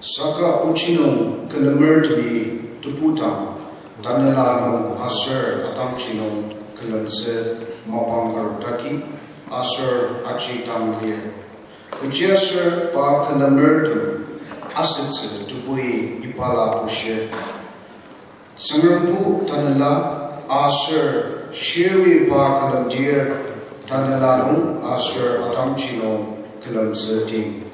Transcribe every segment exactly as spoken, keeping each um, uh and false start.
Saka ochi nung külemertemi tebudang, tanela nung aser atangji nung külemtsü mapang arudaki, aser aji dang lir. Kechiaser pa külemertem asütsü tebui ibala bushir. Tsüngrembo tanela aser shiri pa külemdir, tanela nung aser atangji nung külemtsü tim.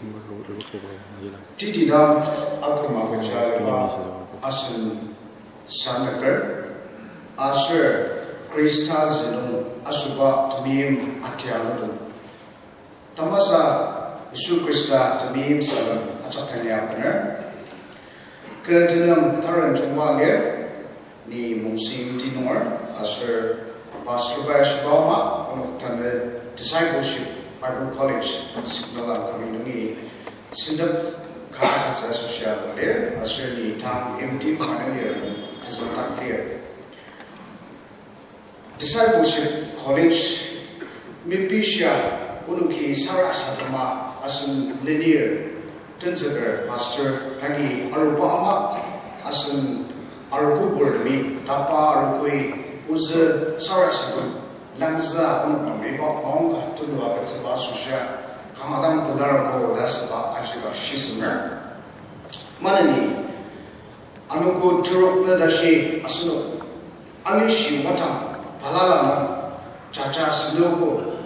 Tetidang aküma kecha iba asen sanaker, aser Khrista zülung asüba temeim atianutem. Tamasa Yisu Khrista temeim salem ajak tangi abener. Kü tenem taren jungba lir, ni Mungsing Tinunger, aser pastor bai ashiba ama, onok tanü Discipleship Bible College, Signal Akami nungi, sentep ka atsü asoshia lir, aser ni tang M D final year, tezüngdak lir. Discipleship College mepishia onoki sarasadema asen lenir tenzüker pastor tangi aruba ama asen arogobur temi tapa arogoi ozü sarasadem langzü onok nung iba maongka tulu agütsüba asoshia kanga dang pelar ko ta asüba ajiba shisemer. Maneni anogo terok nü tashi asenok alishi watang balala nung jaja senogo,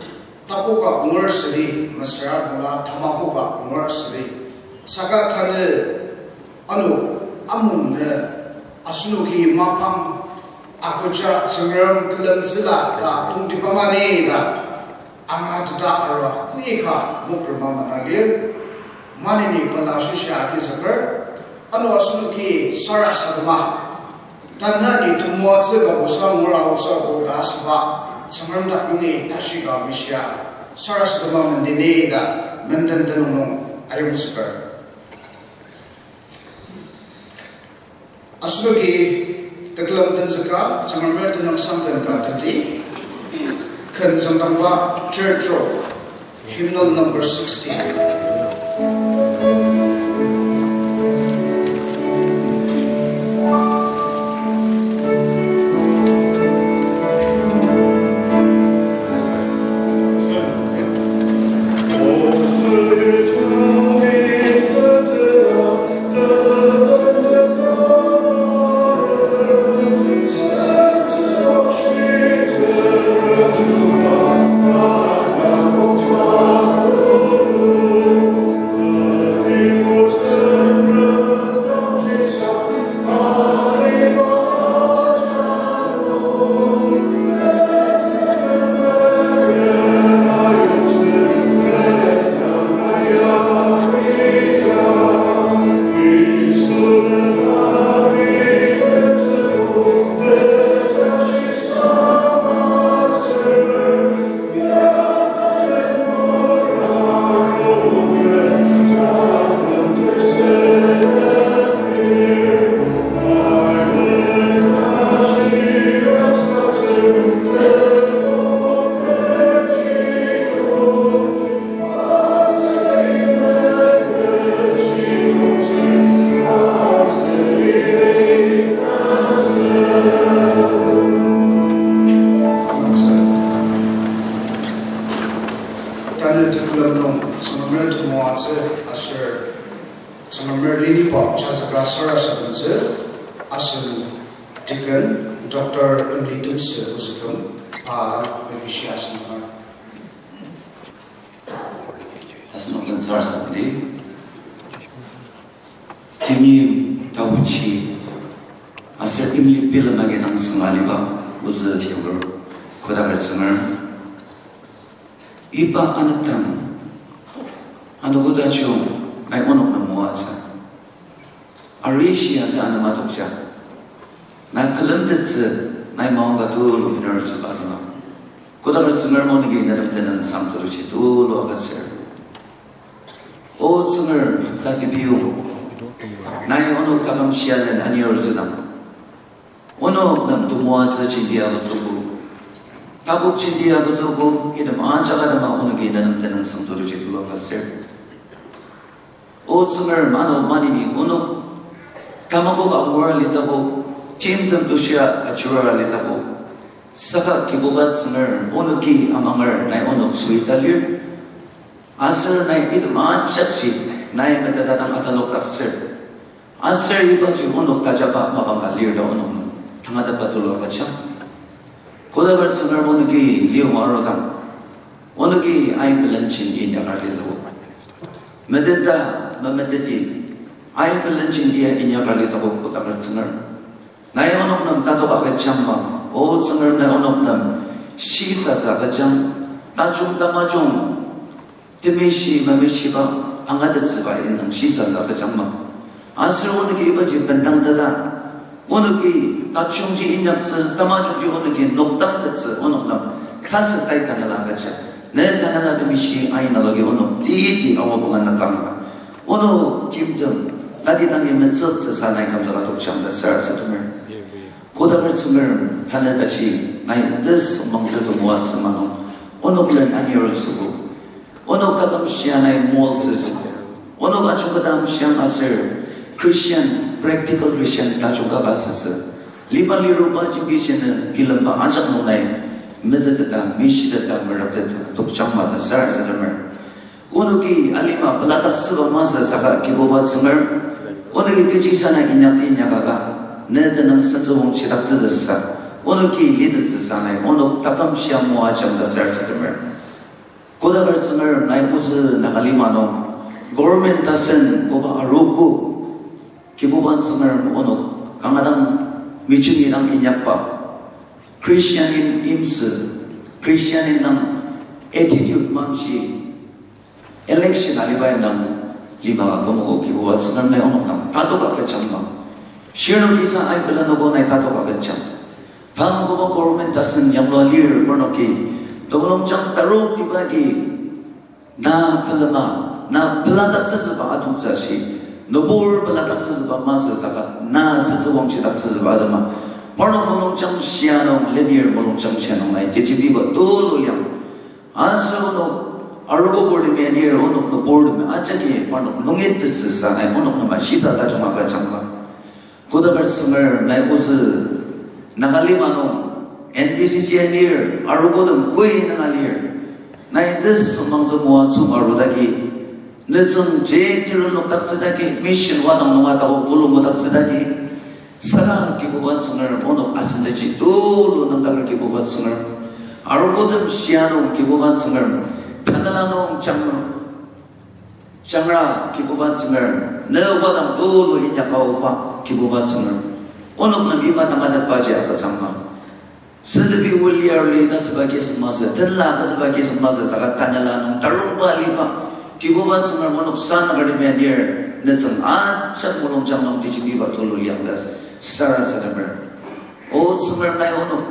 takoka ongar südi, mesüra bula tamakoka ongar südi. Saka tanü ano amung nü asenoki mapang agüja Tsüngrem külemtsüla ta tongtibamani ta angateta arua koika mokrema mana lir. Maneni pela shishia agizüker, ano asenoki sarasadema tanü ni temoatsü ka osa ngura osa ko ta asüba Tsüngrem dak nungi tashi ka mishia sarasadema mendeni ta menden tenüng nung ayongzüker. Asenoki tekülem tenzüka, Tsüngremer tenüngsang den ka tenti, ken züngdangba third stroke, hymnal number sixty. Tanü tekülem nung Tsüngremer temoatsü aser Tsüngremer liliba chasaka sarasademtsü asen Deacon Doctor Emily Temsü ozüküm pa mepishi asen nunga. Asenok den sarasademdi. Temeim taochi aser imli bilem agi dang sünga aliba ozü yoker, kodaker Tsüngremer. Iba anepdang, anogo tajung, nai onok nem moatsü. Arishi atsü anema tokja. Nai külemtettsü, nai maongka tulu minertsüba atema. Kodaker Tsüngremer, onoki nenem tenüngsang tuluji tulu agütsür. O Tsüngremer, tatibiyong. Nai onok taküm shialen anirtsüdang, onok nem temoatsü jenti agütsüogo. Takok jenti agütsüogo, item ajak atema onoki nenem tenüngsang tuluji tulu agütsür. O Tsüngremer, ano maneni onok tamakok angura litsüogo, timtem tushia achura litsüogo. Saka Kibuba Tsüngremer, onoki amanger nai onok suita lir. Aser nai item ajakji nai meteta dang atalokdaktsür. Aser ibaji onok tajaba mapang ka lir ta onok nem tangatetba tulu agüjang. Kodaker Tsüngremer, onoki liyong arudang, onoki aibelenji inyaka litsüogo. Meteta, memeteti, aibelenji lia inyaka litsüogo, kodaker Tsüngremer. Nai onok nem tatok agüjangma, O Tsüngremer, nai onok nem shisatsü agüjang, tajung tamajung temeshi memishiba angatettsüba indang shisatsü agüjangma. Aser onoki ibaji bendangteta, onoki tajungji inyaktsü, tamajungji onoki nokdangtettsü onok nem tasü tai tanela agüja. Ne tanela temeshi aina agi onok titi awa punga nakangla, onok timtem tati dangi metsüktsüsa nai kamzüka tokjang ta sarasademer. Kodaker Tsüngremer, tanü tashi nai this mangtsü temoatsü manung, onok len anirtsüogo. Onok taküm shia nai moatsü. Onok ajungketang shiang aser Christian, practical Christian tajung kaka asütsü. Liba liruba jembi shinü bilemba ajak nung nai mezüteta, mishiteta, merepteta tokjangma ta sarasademer. Onoki alima peladaktsüba masü saka Kibuba Tsüngremer, onoki kechisa nai inyakti inyakaka, ne tenüngsangtsü wangshidaktsütsüsa, onoki litettsüsa nai onok taküm shia moajang ta sarasademer. Kodaker Tsüngremer, nai ozü nanga lima nung government tasen koba arogo, Kibuba Tsüngremer, onok kanga dang mejungi dang inyakba, Christian in imsü, Christian indang attitude mamshi, election aliba indang lima ka kümogo, Kibuba Tsüngremer, nai onok dang tatok agüjangma. Shirnokisa aibelenogo nai tatok agüjang. Tang koba government tasen yanglua lir parnoki, temulungjang taroktiba agi, na külema, na peladaktsütsüba atongtsü ashi, Nübur peladaktsütsüba masü saka, na sütsü wangshidaktsütsüba atema. Parnok mulungjang shia nung, lenir mulungjang shia nung nai, tejembiba tulu liang. Aser onok, arogo burtemi anir, onok nüburtemi ajaki, parnok nungi tetsüsa nai, onok nem ashisa tajung agüjangba. Kodaker Tsüngrem nai ozü, Nagalima nung, N B C C anir, arogotem koi nung alir. Nai tesüngmangtsü moatsü arudaki, nütsüng je tirun nokdaktsüdaki, mission wadang nunga takok tulu ngudaktsüdaki, saka Kibuba Tsüngrem, onok asendaji tulu nüngdaker Kibuba Tsüngrem, arogotem shia nung Kibuba Tsüngrem, tanela nung jang, jangra Kibuba Tsüngrem, ne wadang tulu inyaka aoba Kibuba Tsüngrem, onok nem iba tangatetbaji agütsüngma. Sütepi wuli aruli ta süba kisüngmasü, tenla ta süba kisüngmasü, saka tanela nung tarungba aliba Kibuba Tsüngrem, onok sanüker temi anir, nütsüng ajak mulungjang nung tejembiba tulu liang ta sarasademer. O Tsüngrem nai onok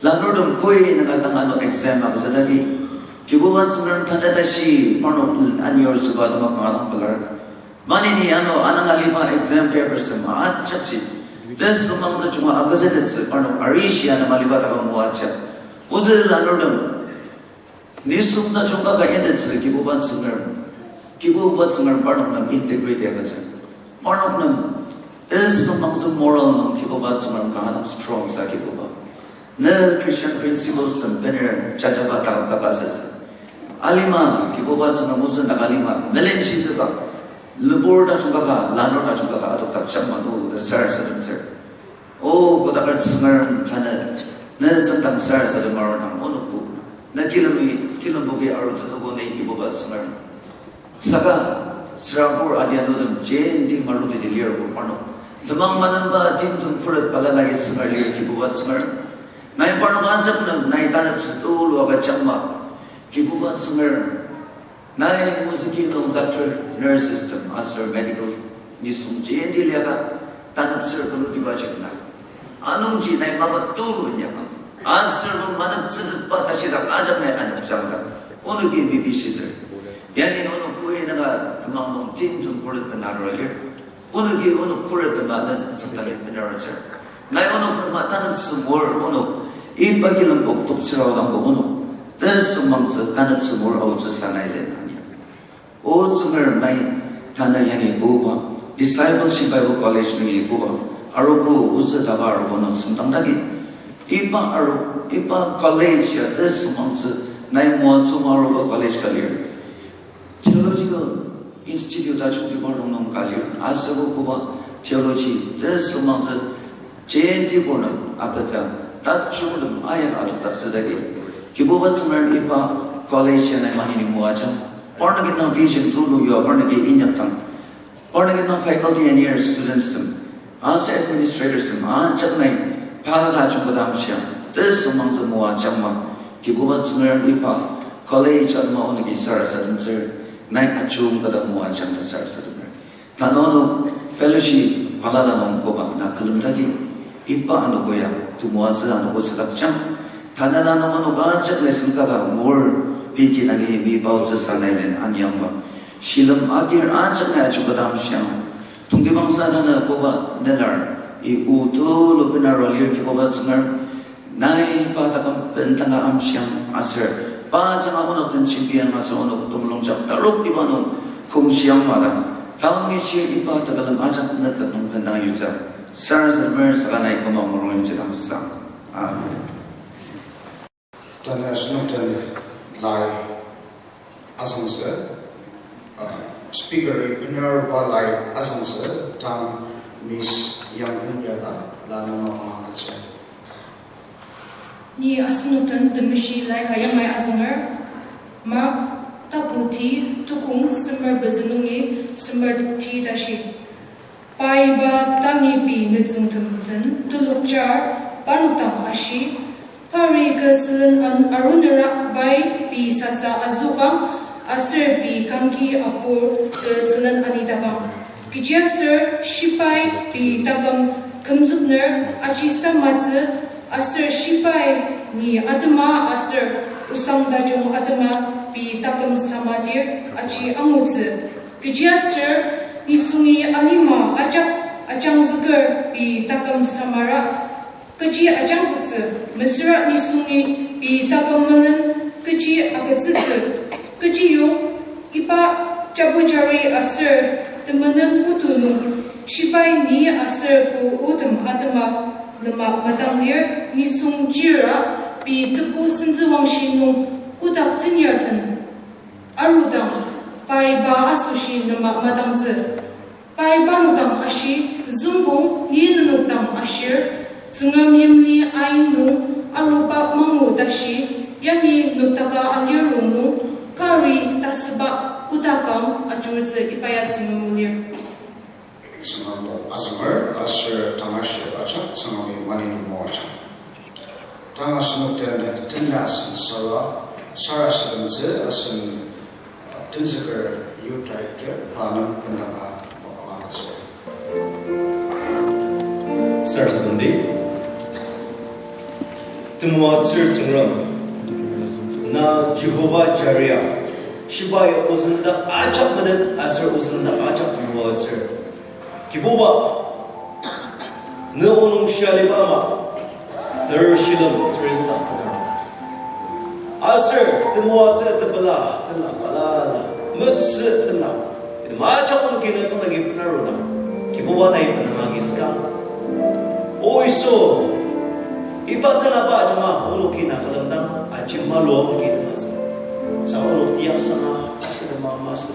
lanurtem koi nüka tanga ano exam agütsüdaki, Kibuba Tsüngrem tanü tashi parnok anir süba atema kanga dang pelar. Maneni ano anang aliba exam papers tem ajakji tesüngmangtsü junga agütsütettsü parnok arishi anang aliba taküm moajak. Ozü lanurtem nisung tajung kaka intettsü Kibuba Tsüngrem, Kibuba Tsüngrem parnok nem integrity agüja. Parnok nem tesüngmangtsü moral nung Kibuba Tsüngrem kanga dang strong sa Kibuba. Ne Christian principles tem bener jajaba taküm kaka asütsü. Alima Kibuba Tsüngrem ozü Nagalima melenshitsüba, nübur tajung kaka, lanur tajung kaka adokdakjang manu ta sarasademtsür. O Kodaker Tsüngrem, tanü ne tsüngdang sarasadem arudang onokbo, ne kilemi, kilemboki arutsütsübo ni Kibuba Tsüngrem. Saka tsürabur adianutem jenti maruteti lirbo parnok temang manenba timtem khuret balala agi süngar lir Kibuba Tsüngrem. Nai parnok ajak nem nai taneptsü tulu agüjangma Kibuba Tsüngrem. Nai mozüki nung doctor, nurses tem aser medical nisung jenti liaka taneptsür külutiba ajak na. Anungji nai mapa tulu inyakang. Aser nung maneptsütetba tashidak ajak nai taneptsüang ta onoki mepishitsür. Yani onok koi nanga temang nung timtem khuret bena arua lir. Onoki onok khuret tema ne tsüngdang bena arutsür. Nai onok nema taneptsü moer onok iba kilembok toktsür aodangbo onok tesüngmangtsü taneptsü moer aotsüsa nai len ania. O Tsüngrem nai tanü yangi koba, Discipleship Bible College nungi koba, arogo ozü daba arogo nung semdangdaki, iba aro, iba college ya tesüngmangtsü nai moatsü arogo college ka lir. Theological Institute ajungtiba rongnung ka lir, aser koba theology tesüngmangtsü jentibur nem agüja, tajungtem aya adokdaktsüdaki, Kibuba Tsüngrem iba college ya nai maneni moajang, parnoki nung vision tulu yua parnoki inyakdang, parnoki nung faculty and year students tem aser administrators tem ajak nai palaka ajungketa amshiang, tesüngmangtsü moajangma, Kibuba Tsüngrem iba college atema onoki sarasademtsür, nai ajungketa moajang ta sarasademer. Tanü onok fellowship balala nung koba na külemdaki, iba anogo ya temoatsü anogo südakjang. Tanela nung onok ajak lesson kaka moer pei kidangi mebaotsüsa nai len aniangba, shilem agir ajak nai ajungketa amshiang. Tongtibangsa tanü koba nelar, i o tulu bena arua lir Kibuba Tsüngrem, nai pa taküm bendanga amshiang aser pa janga onok den jembiang aser onok temulungjang taroktiba nung kongshiang mada. Tanü nungi shir iba tekülem ajak ne ket nung bendang yutsü. Sarasademer saka nai küma mulung yimtsü kangsa. Amen. Tanü asenok den lai azüngtsü, uh, speaker bener ba lai azüngtsü, tang Miss Yang Enyala, la nung ama agütsü. Ni asenok den temeshi lai ka yamai azünger, Mark tapu ti tukong semer pezü nungi semer ti tashi. Pai pa tangi pei nütsüngtem den telokjar parnok dak ashi, kari kü sülen an-, arunera pai pei sasa azükang, aser pei kangki apur kü sülen anitakang. Kechiaser shibai pei taküm kümzükner aji samatsü, aser shibai ni atema aser osang tajung atema pei taküm samadir aji angutsü. Kechiaser Nisungi alima ajak ajangzüker pei taküm samara, kechi ajangzüktsü, mesüra nisungi pei taküm melen kechi agütsütsü, kechiyong iba jabujari aser temenen putu nung shibai ni aser kü otem atema nema madang lir. Nisung chira pei tebu sentsüwangshi nung kotak tenyar den arudang, pai pa asoshi nema madangtsü. Pai parnok dang ashi, züngkong ni nenok dang ashir, Tsüngrem yimli ain nung aruba mangu tashi, yangi nokdaka alir rongnung, kari tasüba kotakang ajurtsü iba ya Tsüngrem o lir. Tsüngrem o azünger aser tangar shir ajak Tsüngremi maneni moajang. Tang asenok den tenla asen sara, sarasademtsü asen, uh, tenzüker youth director pa nem bendanga mapang agütsür. Sarasademdi. Temoatsür Tsüngrem, na Jehovah Jireh, shibai ozüngdak ajak metet aser ozüngdak ajak temoatsür. Kibuba, ne o nung shia aliba ama, ter shilem terizüdak pelar. Aser temoatsü tepela, tena balala, metsü tena. Item ajak onoki ne tsüngdagi pelarudang, Kibuba nai benanga agizükang. O Yisu, iba tenaba ajanga onoki na külemdang, aji malu onoki tenasü. Saka onok tiaksanga, asüdema masü.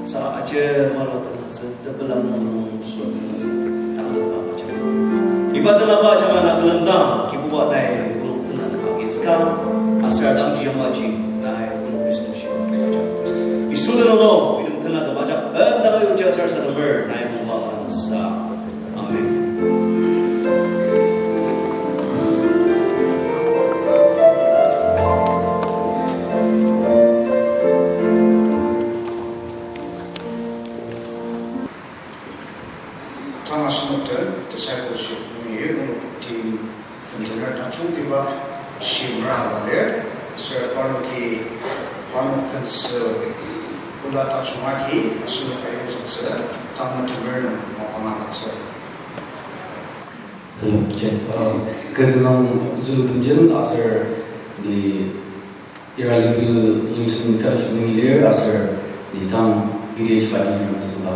Saka aji malu tenatsü, tepelang nung sür tenatsü, tangatetba ajanga. Iba tenaba ajanga na külemdang, Kibuba nai onok tenatema agizükang, aser dangji yamaji nai onok nisung shimang ajak. Yisu tenüng nung, item tenatema ajak, bendanga yuja sarasademer, nai mungba mansa. Amen. Tang asenok den discipleship nungi onok team convener tajungtiba shimera alir, aser parnoki parnok kensü ola tajung agi asenok ayongzüktsü tang metemer nung mapang agütsür. Hello, check. Uh, kü tenüng Zulu temjin aser ni Ira Limbil Limsen Fellowship nungi lir aser ni tang B D H final year nung züba.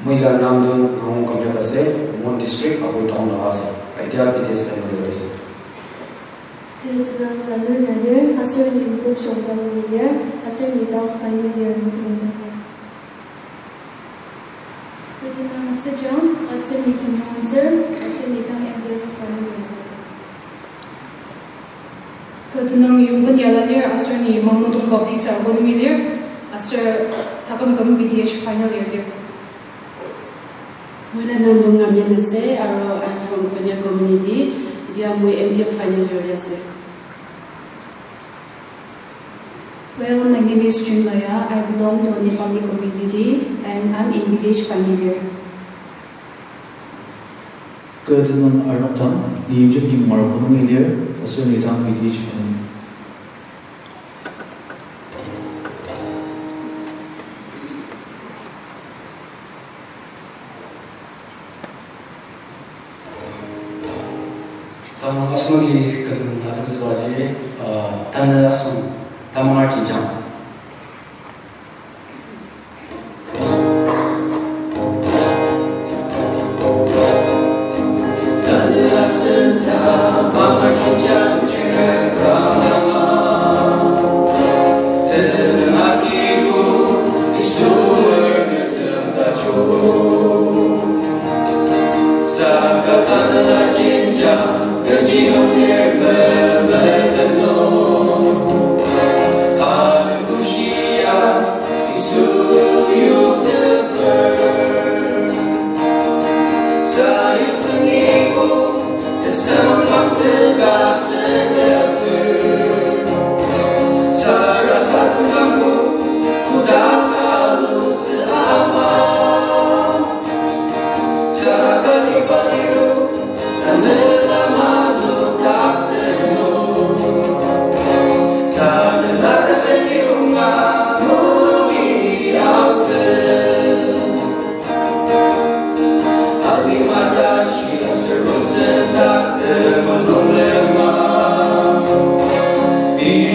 Moila namdun Rong Konyak ase, Mon District, Aboi Town nung ase. Idea B D H final year ase. Kü tenüng Lanur Nadir, aser ni Mbok Shongdang nungi lir, aser ni tang final year nung tezüngdang. Kü tenüng Tsüjang, aser ni Kimyongtsür, aser ni tang M D F final year. Kü tenüng Yongben Yala lir, aser ni Mangmudong Baptist Arbo nungi lir, aser taküm küm B D H final year lir. Moila namdun Ngamyen ase, aro I'm from Konyak community, idia moi M D F final year lir ase. Well, my name is Chinmaya. I belong to Nepali community and I'm in B D H final year. Kü tenüng Arnok Tang, ni Yimchuk Yimong Arbo nungi lir, aser ni tang B D H final year. Tamang asenoki kü tenüng atenzübaji, uh, tanü asem, Tamangar Jenjang.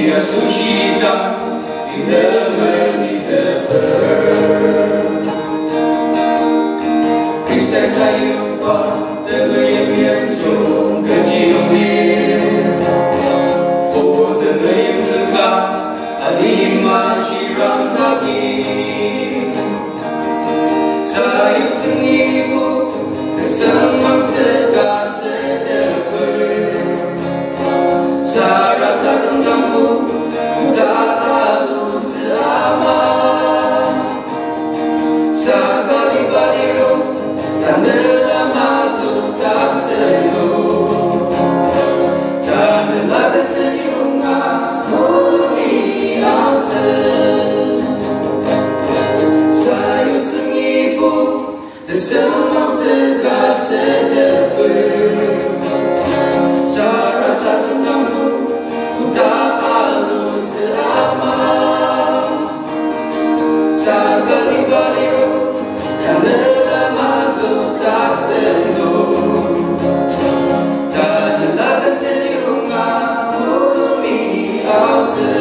Asoshi dang, inemeni teper. Khrista sayuba, temeim yanjung kechi nung lir. O temeim züka, alima shirang dagi. Sayutsüngibo, tesemang tsüka seteper. Sarasadem dangbo, koda alutsü ama. Saka liba lirong, tanela mazükdaktsülu. Tanela den tenirunga, mulungi aotsü. Sayutsüngibo, tesemang tsüka seteper. Sarasadem dangbo, koda alutsü ama. Saka liba lirong, tanela mazükdaktsülu. Tanela den tenirunga, mulungi aotsü.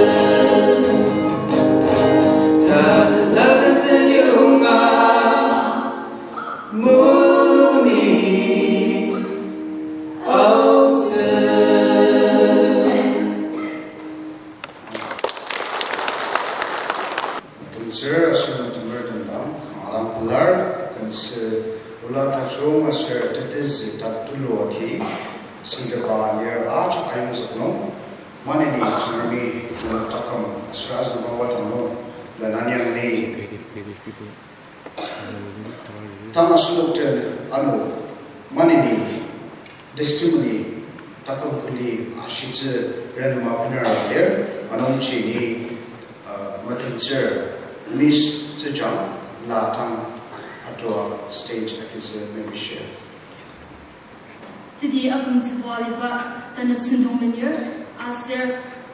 Tanela den tenirunga, mulungi aotsü. Temtsür aser metemertem dang kanga dang pelar, kensü ola tajung aser tetezü tatulu agi, senteba lir ajak ayongzük nung, maneni Tsüngremi nenok taküm aser azüngba wadang nung lenaniang ni. Tang asenok den ano maneni testimony taküm kuli ashitsü renema bener lir, anungji ni, uh, metemtsür Miss Tsüjang la tang atua stage agitsü memishir. Teti akümtsüba aliba tanep sentong lenir, aser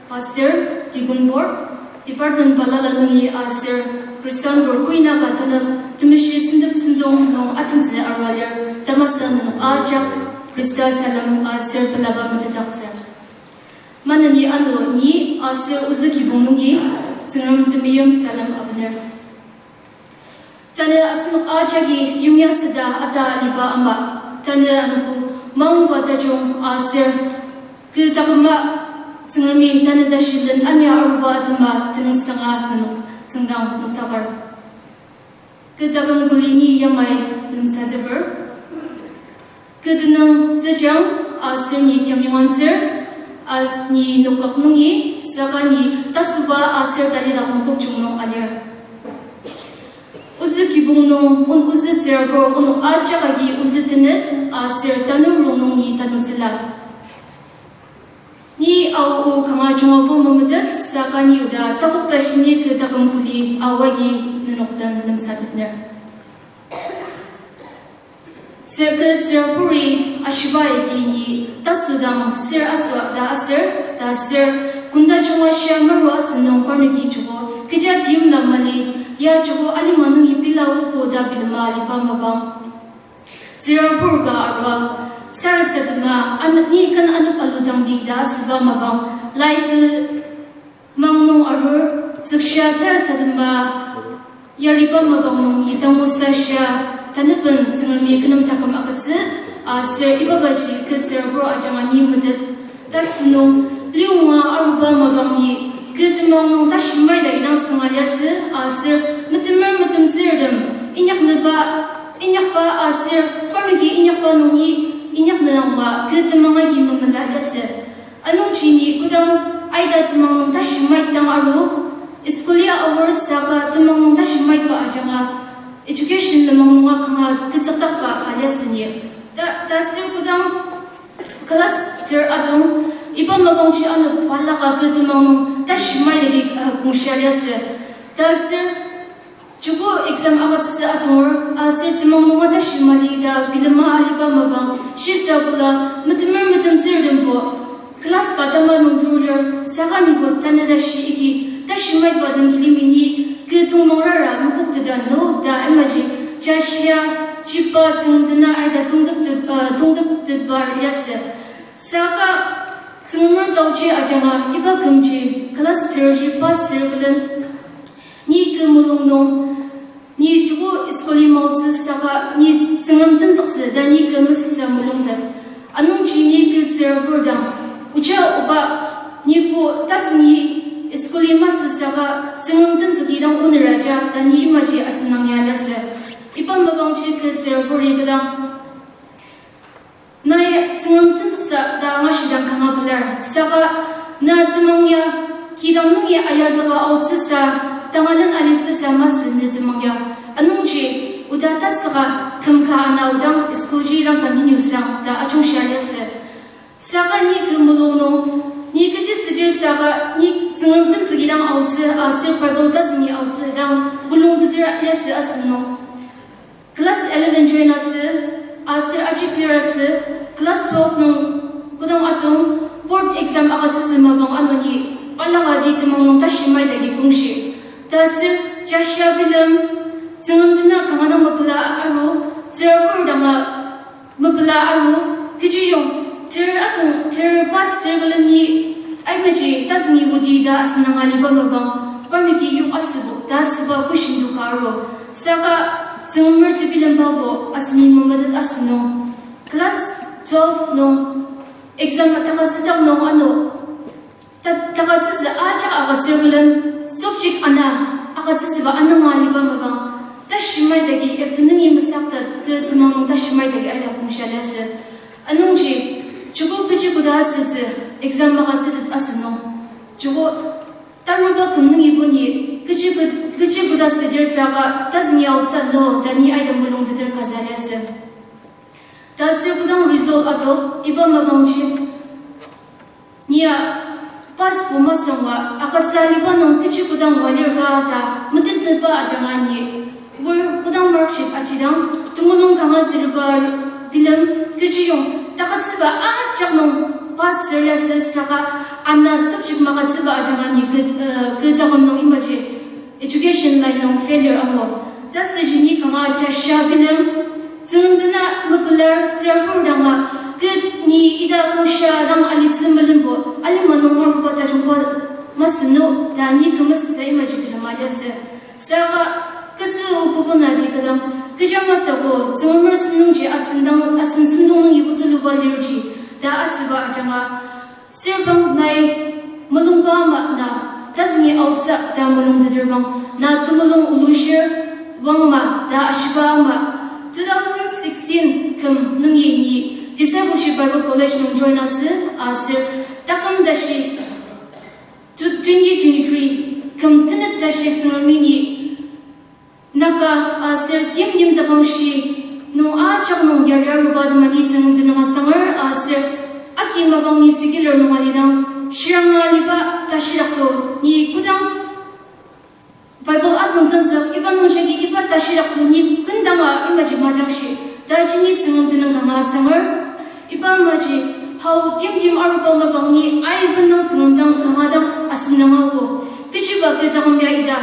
pastor, deacon board, department balala nungi aser Christian board kuinaka tanep temeshi sentep sentong nung atentsü arua lir, tamasa nenok ajak Khrista salem aser pelaba metetdaktsür. Maneni ano ni aser ozü kibong nungi Tsüngrem temeim salem abener. Tanü asenok ajaki yimya süda ata aliba ama, tanü anogo maongba tajung aser, kü taküma Tsüngremi tanü tashi len ania aruba atema tenüngsanga nenok tsüngdang noktakar. Kü taküm kuli ni yamai lemsateper. Kü tenüng Tsüjang, aser ni Kemyangantsür, as ni nokdak nungi, saka ni Tasuba aser Talidak Mokokchung nung alir. Ozü kibong nung, on ozü tsürabur, onok ajak agi ozü tenet, aser tanur rongnung ni tanutsüla. Ni Ao o kanga junga bo memetet, saka ni oda takok tashi ni kü taküm kuli Ao agi nenok den lemsatetner. Tsür kü tsüraburi ashiba agi ni tasüdang sür asüa ta aser, ta sür kunda junga shia maru asünung parnoki joko, kecha timla mali, ya joko alima nungi pila ogo ta bilema aliba mapang. Tsürabur ka arua, sarasadema, an-, ni ken anok aludangdi ta asüba mapang, lai kü mang nung arur, tsükshia sarasadema, yariba mapang nung ni tangu sashia, tanüben Tsüngremi kü nem taküm agütsü, aser ibabaji kü tsürabur ajanga ni metet, tasünung, liyonga aruba mapang ni, kü temang nung tashi maita idang sünga liasü, aser metemer metemtsürtem, inyaknüba, inyakba aser, parnoki inyakba nungi, inyaknüangba, kü temang agi memela liasü. Anungji ni kodang aita temang nung tashi maitang aru, school ya aor saka temang nung tashi maitba ajanga, education lenmang nunga kanga tetsükdakba ka liasü ni. Ta, ta sür kodang class ter atong, iba mapangji ano balaka kü temang nung tashi maitagi, uh, kongshia liasü. Ta sür joko exam agütsütsü atonger, aser temang nunga tashi mali ta bilema aliba mapang, shisa kola metemer metemtsürtembo class ka tama nung turulir, saka nibo tanü tashi agi tashi maitba den kilimi ni kü tongmangrara mekoktettsü no ta imaji jashia jiba tsüngdena aita tongteptet, uh, tongteptetba liasü. Saka Tsüngremer taoji ajanga iba kümji class thirty pass sür külen, ni kü mulung nung, ni joko school-i maotsü saka ni Tsüngrem tenzüktsü ta ni kü mesüsa mulungtet. Anungji ni kü tsürabur dang, oja oba, nibo tasüngi school-i masü saka Tsüngrem tenzüki dang oneraja ta ni imaji asenang ya liasü. Iba mapangji kü tsüraburi kü dang, nai Tsüngrem tenzüksa ta angashidang kanga pelar. Saka na temang ya, kidang nungi ayazüka aotsüsa, tangalen alitsüsa masü ne temang ya. Anungji, oda tatsüka kümka ana odang school-ji dang continue sang ta ajungshia liasü. Saka ni kü mulung nung, ni kechi südir saka ni Tsüngrem tenzüki dang aotsü aser Bible tasüngi aotsü dang mulungteter liasü asünung. Class eleven join asü, aser aji clear asü, class twelve nung kodang atong, board exam agütsütsü mapang ano ni, balaka di temang nung tashi maitagi kongshi. Ta aser jashia bilem, Tsüngrem tena kanga dang mepela aru, tsürabur danga mepela aru, kechiyong, ter atong, ter pass sür külen ni, aimaji, tasüngi odi ta asenang aliba mapang, parnoki yok asübo, ta asüba question to ka aru. Saka, Tsüngremer tebilemba bo, aseni memetet asünung. Class twelve nung, exam takasüdak nung ano, ta-, takasütsü ajak agütsür külen, subject ana, agütsütsüba ananga aliba mapang, tashi maitagi eptu nungi mesaktet, kü temang nung tashi maitagi aida kongshia liasü. Anungji, joko kechi koda asütsü, exam magütsütet asünung. Joko taruba küm nungibo ni, kechi ko-, kechi koda südir saka, tasüngi aotsü no, ta ni aida mulungteter kaza liasü. Ta aser kodang result ato, iba mapangji, nia pass bo masangwa, agütsü aliba nung kechi kodang wa lir ka ta metetnüba ajanga ni, wor kodang marksheet ajidang, temulung kanga züriba bilem, kechiyong, takasütsüba ajak nung pass sür liasü saka, ana subject magütsüba ajanga ni kü, eh, kü taküm nung imaji education line nung failure angu. Tasüji ni kanga jashia bilem, Tsüngrem tena mepelar tsürabur danga, kü ni ita kongshia dang alitsü melenbo, alima nung maruba tajungba masü no, ta ni kü mesüsa imaji bilema liasü. Saka, ketsü o kobo nati kü dang, kecha masü ko, Tsüngremer sentongji asen dang, asen sentong nungi kutuluba lirji, ta asüba ajanga, Sür bang nai mulungba ama na, tasüngi aotsü ta mulungteter bang, na temulung olushir bang ma ta ashiba ama, two thousand sixteen küm nungi ni Discipleship Bible College nung join asü, aser taküm tashi, twenty twenty-three küm tenet tashi Tsüngremi ni Naga aser timtem takangshi nung ajak nung yari aruba temani Tsüngrem tenüng asanger aser aki mapang ni secular nung alidang shiranga aliba tashidak to ni kodang Bible azüng tenzük iba nungjagi iba tashidak to ni kendanga imaji majangshi ta ji ni Tsüngrem tenüng kanga asanger iba maji hao timtem aruba mapang ni aiben dang Tsüngrem dang kanga dang asen dang ako kechiba kü taküm ya ita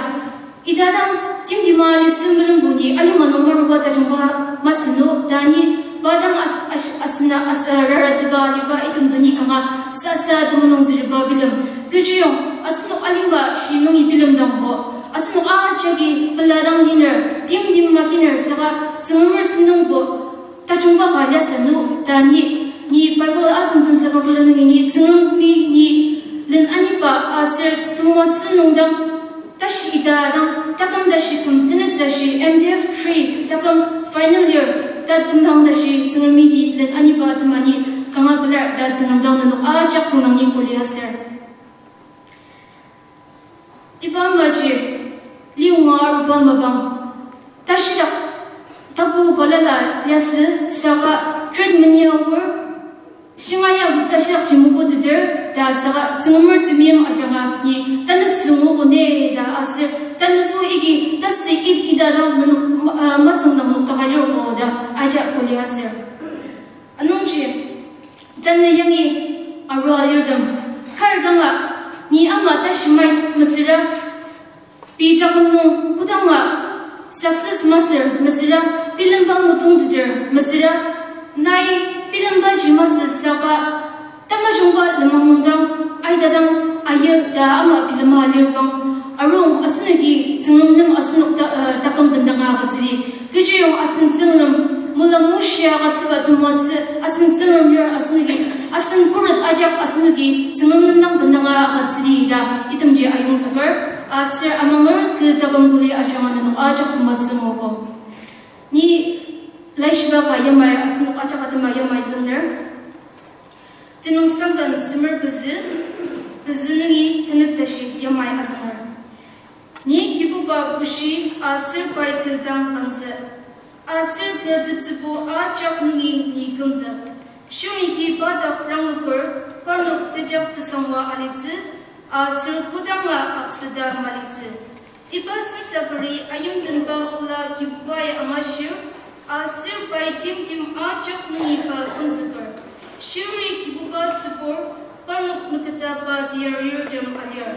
Ita dang timtema alitsü melenbo ni alima nung maruba tajungba masü no ta ni pa dang as-, as-, asena as-, rarateba aliba item to ni kanga sasa temulung züriba bilem. Kechiyong asenok alima shi nungi bilemdangbo asenok ajaki pela dang liner, timtem makiner saka Tsüngremer sentongbo tajungba ka liasü no ta ni, ni Bible azüng tenzüka külen nungi ni Tsüngremi ni len aniba aser temoatsü nung dang tashi ita dang taküm tashi küm tenet tashi M D F three taküm final year ta temang tashi Tsüngremi ni len aniba temani kanga pelar ta Tsüngrem dang nenok ajak Tsüngrem dang ni kuli aser. Iba amaji, liyonga aruba mapang, tashidak, tapu balala liasü, saka, treatment ya aor, shinga ya tashidak ji mukuteter, ta saka, Tsüngremer temeim ajanga, ni, tanep süngo kone, ta aser, tanep o igi, tasü i-, ita dang, nenok, ma-, ah, matsüngdang noktaka lir ko, ta, aja kuli aser. Anungji, tanü yangi arua alirtem, kar danga, ni ama tashi mai mesüra, pei taküm nung kodanga success masür mesüra, bilemba ngutongteter mesüra, nai bilembaji masü saka, Ajungba lenmang nungdang, aidadang, ayir ta ama bilema lir bang, arung asenoki Tsüngrem nem asenok ta-, uh, taküm bendanga agütsüdi. Kechiyong asen Tsüngrem, mula mushia agütsüba temoatsü, asen Tsüngrem lir asenoki, asen khuret ajak asenoki Tsüngrem nem bendanga agütsüdi ta itemji ayongzüker, aser amanger kü taküm kuli ajanga nenok ajak temoatsü ngogo. Ni laishiba ka yamai asenok ajak atema yamai züngner. Tenüngsangken semer pezü, pezü nungi tenet tashi yamai azünger. Ni Kibuba bushi aser pai kü dang langzü, aser kü tetsübu ajak nungi ni kümzük. Shirnoki pa dak rangluker, parnok tejak tesangwa alitsü, aser kodanga aksüta malitsü. Iba sensaburi ayimtenba ola Kibubai angashir, aser pai timtem ajak nungi pa kümzüker. Shirnok Kibuba tsübur, parnok meketa pa tiyarirtem alir,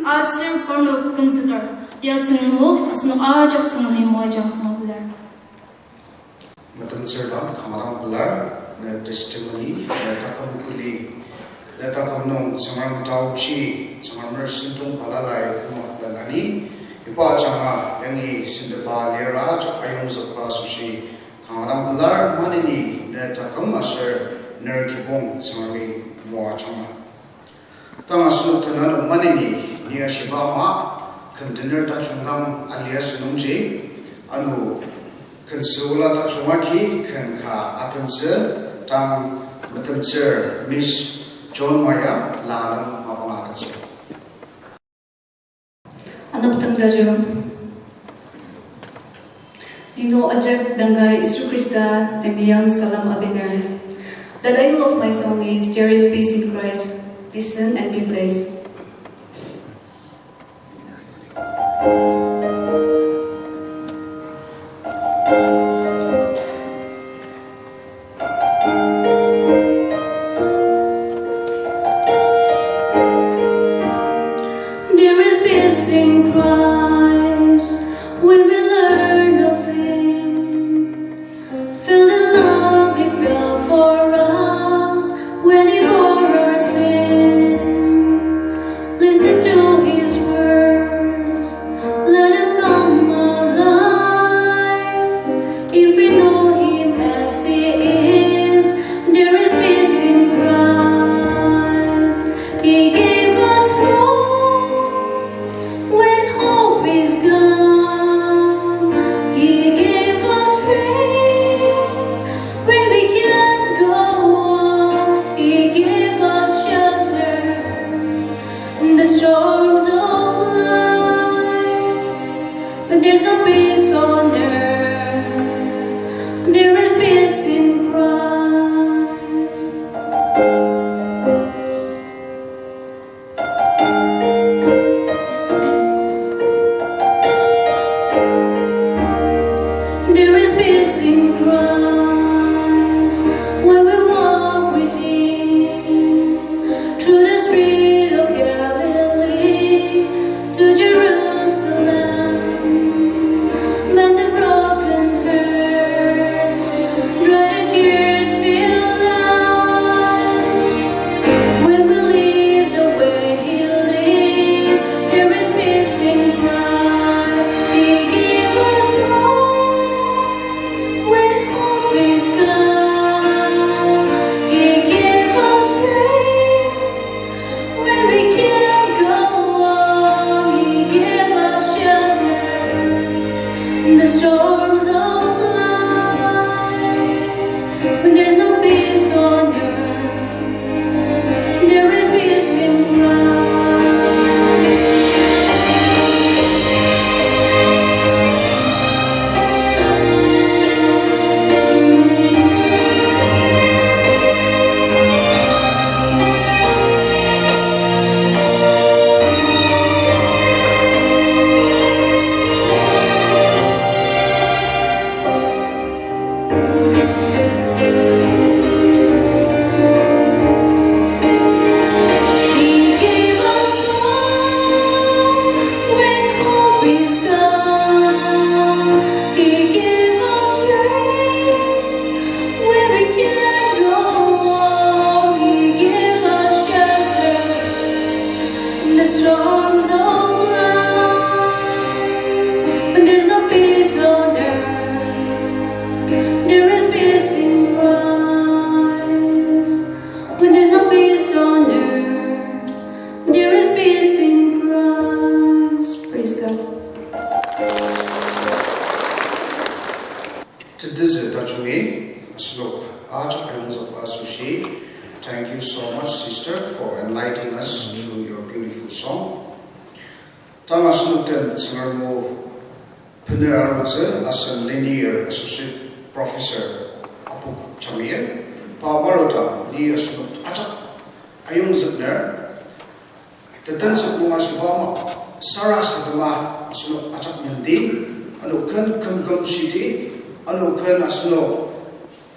aser parnok kümzüker. Ya Tsüngrem o, asenok ajak Tsüngremi moajang kanga pelar. Metemtsür dang kanga dang pelar, ne testimony, ne taküm kuli, ne taküm nung Tsüngrem taochi, Tsüngremer sentong balalai koma lanani, iba ajanga yangi sentepa lira ajak ayongzükba asoshi kanga dang pelar. Maneni ne taküm aser ner kibong Tsüngremi moajangma. Tang asenok tenüng maneni ni ashiba ama, ken tener tajung dang alia asünungji, ano ken süola tajung agi ken ka atentsü, tang metemtsür Miss John Maya la nem mapang agütsü. Anepdang tajung. Nino ajak dangi Yisu Khrista temeim salam abener. The title of my song is There is Peace in Christ. Listen and be blessed. There is peace in Christ when we learn of Him. Feel the love He felt for us when He bore our sins. Listen to His words. Let him come alive. If we know him as he is, there is peace in Christ. He gave us hope when hope is gone. He gave us strength when we can't go on. He gave us shelter in the storms of life, but there's no peace on earth. There is peace in Christ. There is peace in Christ when we walk with him through the street of Galilee to Jerusalem. When the Storms of life, when there's no peace on earth, there is peace in Christ. When there's no peace on earth, there is peace in Christ. Praise God. Tetezü tajungi, asenok ajak ayongzükba asoshi. Thank you so much, sister, for enlightening us through your beautiful song. Tang asenok den Tsüngrem o bener arutsü asen lenir Associate Professor Apok Jamir. Pa maruta ni asenok ajak ayongzükner. Tetenzük nung ashiba ama sarasadema asenok ajak mendi, ano ken kümküm shidi, ano ken asenok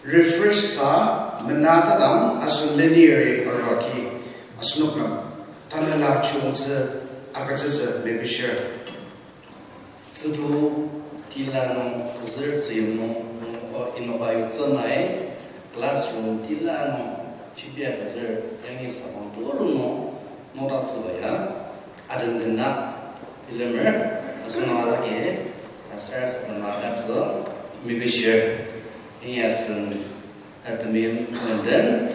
refresh sa menatadang asen leniri araki asenok nem tanela chiyongtsü agütsütsü mepishir. Tsübu tila nung, kazür tsüyim nung, nung, o, inoka yutsü nai, classroom tila nung, chibia kazür yangi sabang tulu nung, nokdaktsüba ya, adendena, bilemer, asenok ajaki, aser asenok ajaki, mepishir, yangi asen, atemim menden,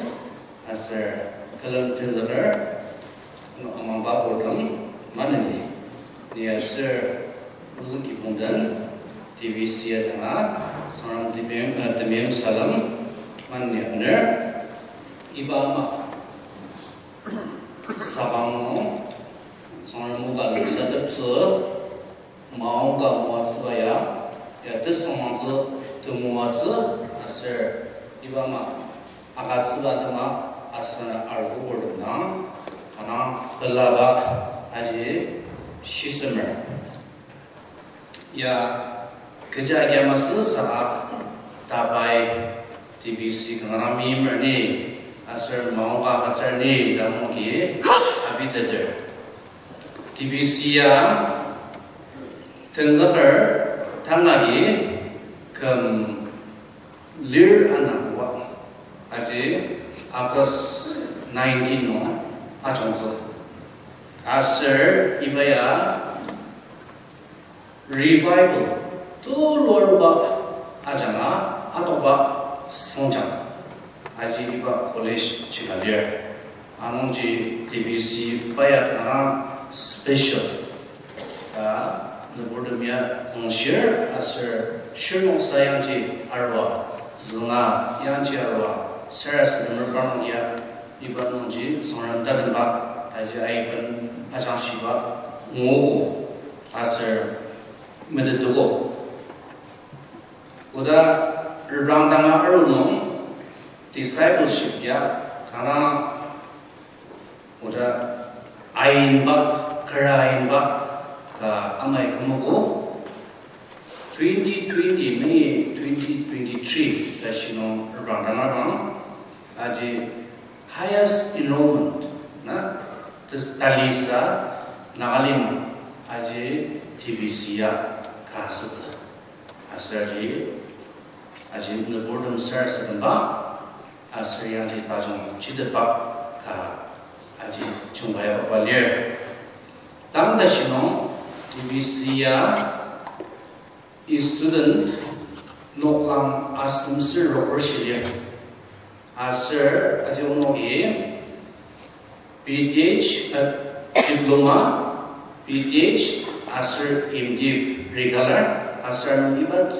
aser külem tenzüker, ano amangba purtem maneni. Ni aser ozü kibong den, T B C ajanga, Tsüngrem temeim, eh, temeim salem maneni abener. Iba ama sabang nung, Tsüngrem o ka lemsateptsü, maongka moatsüba ya, ya tesüngmangtsü temoatsü aser iba ama agütsüba atema asen arogo purtem dang, kanga pelaba aji shisemer. Ya, kecha kia masü saka tabai T B C kanga meimer ni, aser maongka agütsür ni, ta nungji abiteter. T B C ya tenzüker tangagi küm lir anangba aji August nineteen nung ajungtsü. Aser iba ya revival tulu aruba ajanga atokba süngjang aji iba college jika lir. Anungji T B C pa ya kanga special. Ta nüburtem ya züngshir aser shirnoksa yangji arua, zünga yangji arua, sarasademer parnok ya iba nungji Tsüngrem tatemba, aji aiben ajangshiba nguogo aser metetdoko. Oda reprang danga aru nung discipleship ya kanga oda ainba, kara ainba ka amai kümogo. Twenty twenty nungi twenty twenty-three tashi nung reprang danga dang, aji highest enrollment na, tes-, talisa Nagalim aji T B C ya ka asütsü. Aser aji, aji nüburtem sarasademba, aser yangji tajung chiteba ka aji chungkai akaba lir. Tang tashi nung T B C ya student noklang asemsür roker shi lir. Aser aji onoki B Th, uh, diploma, B Th, aser M.Div regular, aser nung iba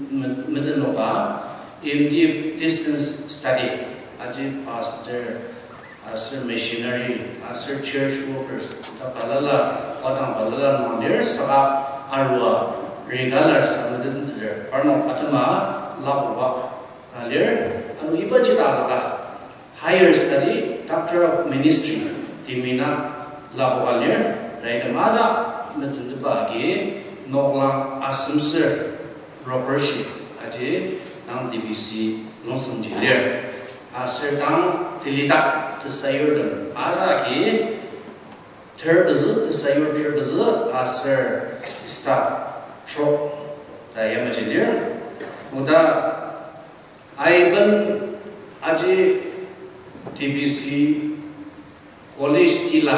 me-, metenoka M.Div distance study, aji pastor, aser missionary, aser church workers, ta balala, wadang balala nung lir saka arua regular sa meteter, parnok atema lapoba ka lir, ano ibaji ta alaka higher study, Doctor of Ministry, timina lapoka lir, ta item ajak metentepa agi noklang asemsür roker shi aji tang T B C züngsemji lir. Aser tang telidak tesayurtem ajak agi ter pezü, tesayur ter pezü, aser staff trok ta yamaji lir. Oda aiben aji T B C college tila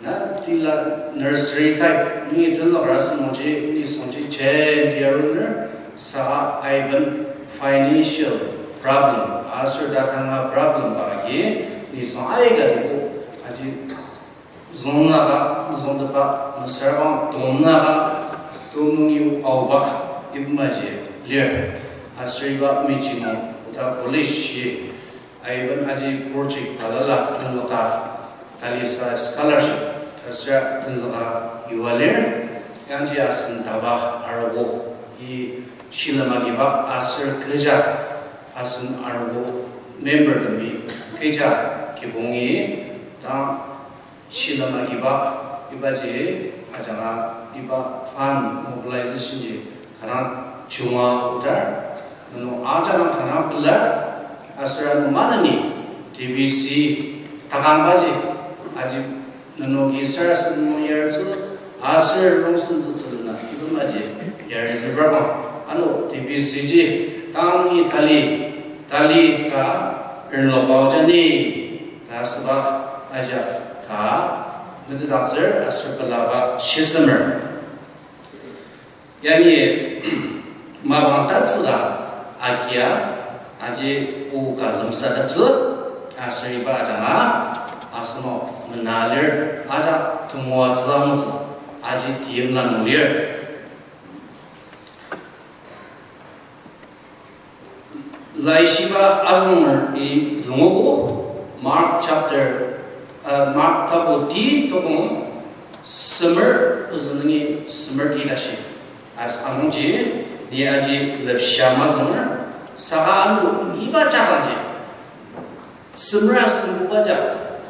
Na tila nursery type nungi tenzüker asü nungji, nisungji jen tiaruner, saka aiben financial problem, aser tatanga problem ba agi, nisung aika dibo, aji züngzüka, züngzüka, mesüra bang tongzüka, tongnung yu aoba, iba maji lir. Aser iba mechi nung, oda college shi, aiben aji project balala tenzüka, talisa scholarship, aser tenzüka yua lir, yangji asen taba arogo, i shilem agiba aser kecha asen arogo member temi kecha kibongi, ta shilem agiba, ibaji ajanga iba fund mobilization ji kanga junga aodar, nenok ajanga kanga pelar, aser ano maneni T B C takangbaji, aji nenoki sarasadem nung yartsü, aser rongsen tsütsülena iba maji yartsüba bang, ano T B C ji tang nungi tali, tali ka renlokba jani, ta asüba ajak ka metetdaktsür aser pelaba shisemer. Yangi mapang tatsüka agia, aji o ka lemsateptsü, aser iba ajanga asenok mena lir, ajak temoatsü angutsü, aji tiyimla nung lir. Laishiba azünger i züngogo, Mark chapter, uh, Mark tapu ti tokong semer pezü nungi semer ti tashi. As anungji, ni aji lepsha mazünger, saka ano iba jadangji semer asembuba ja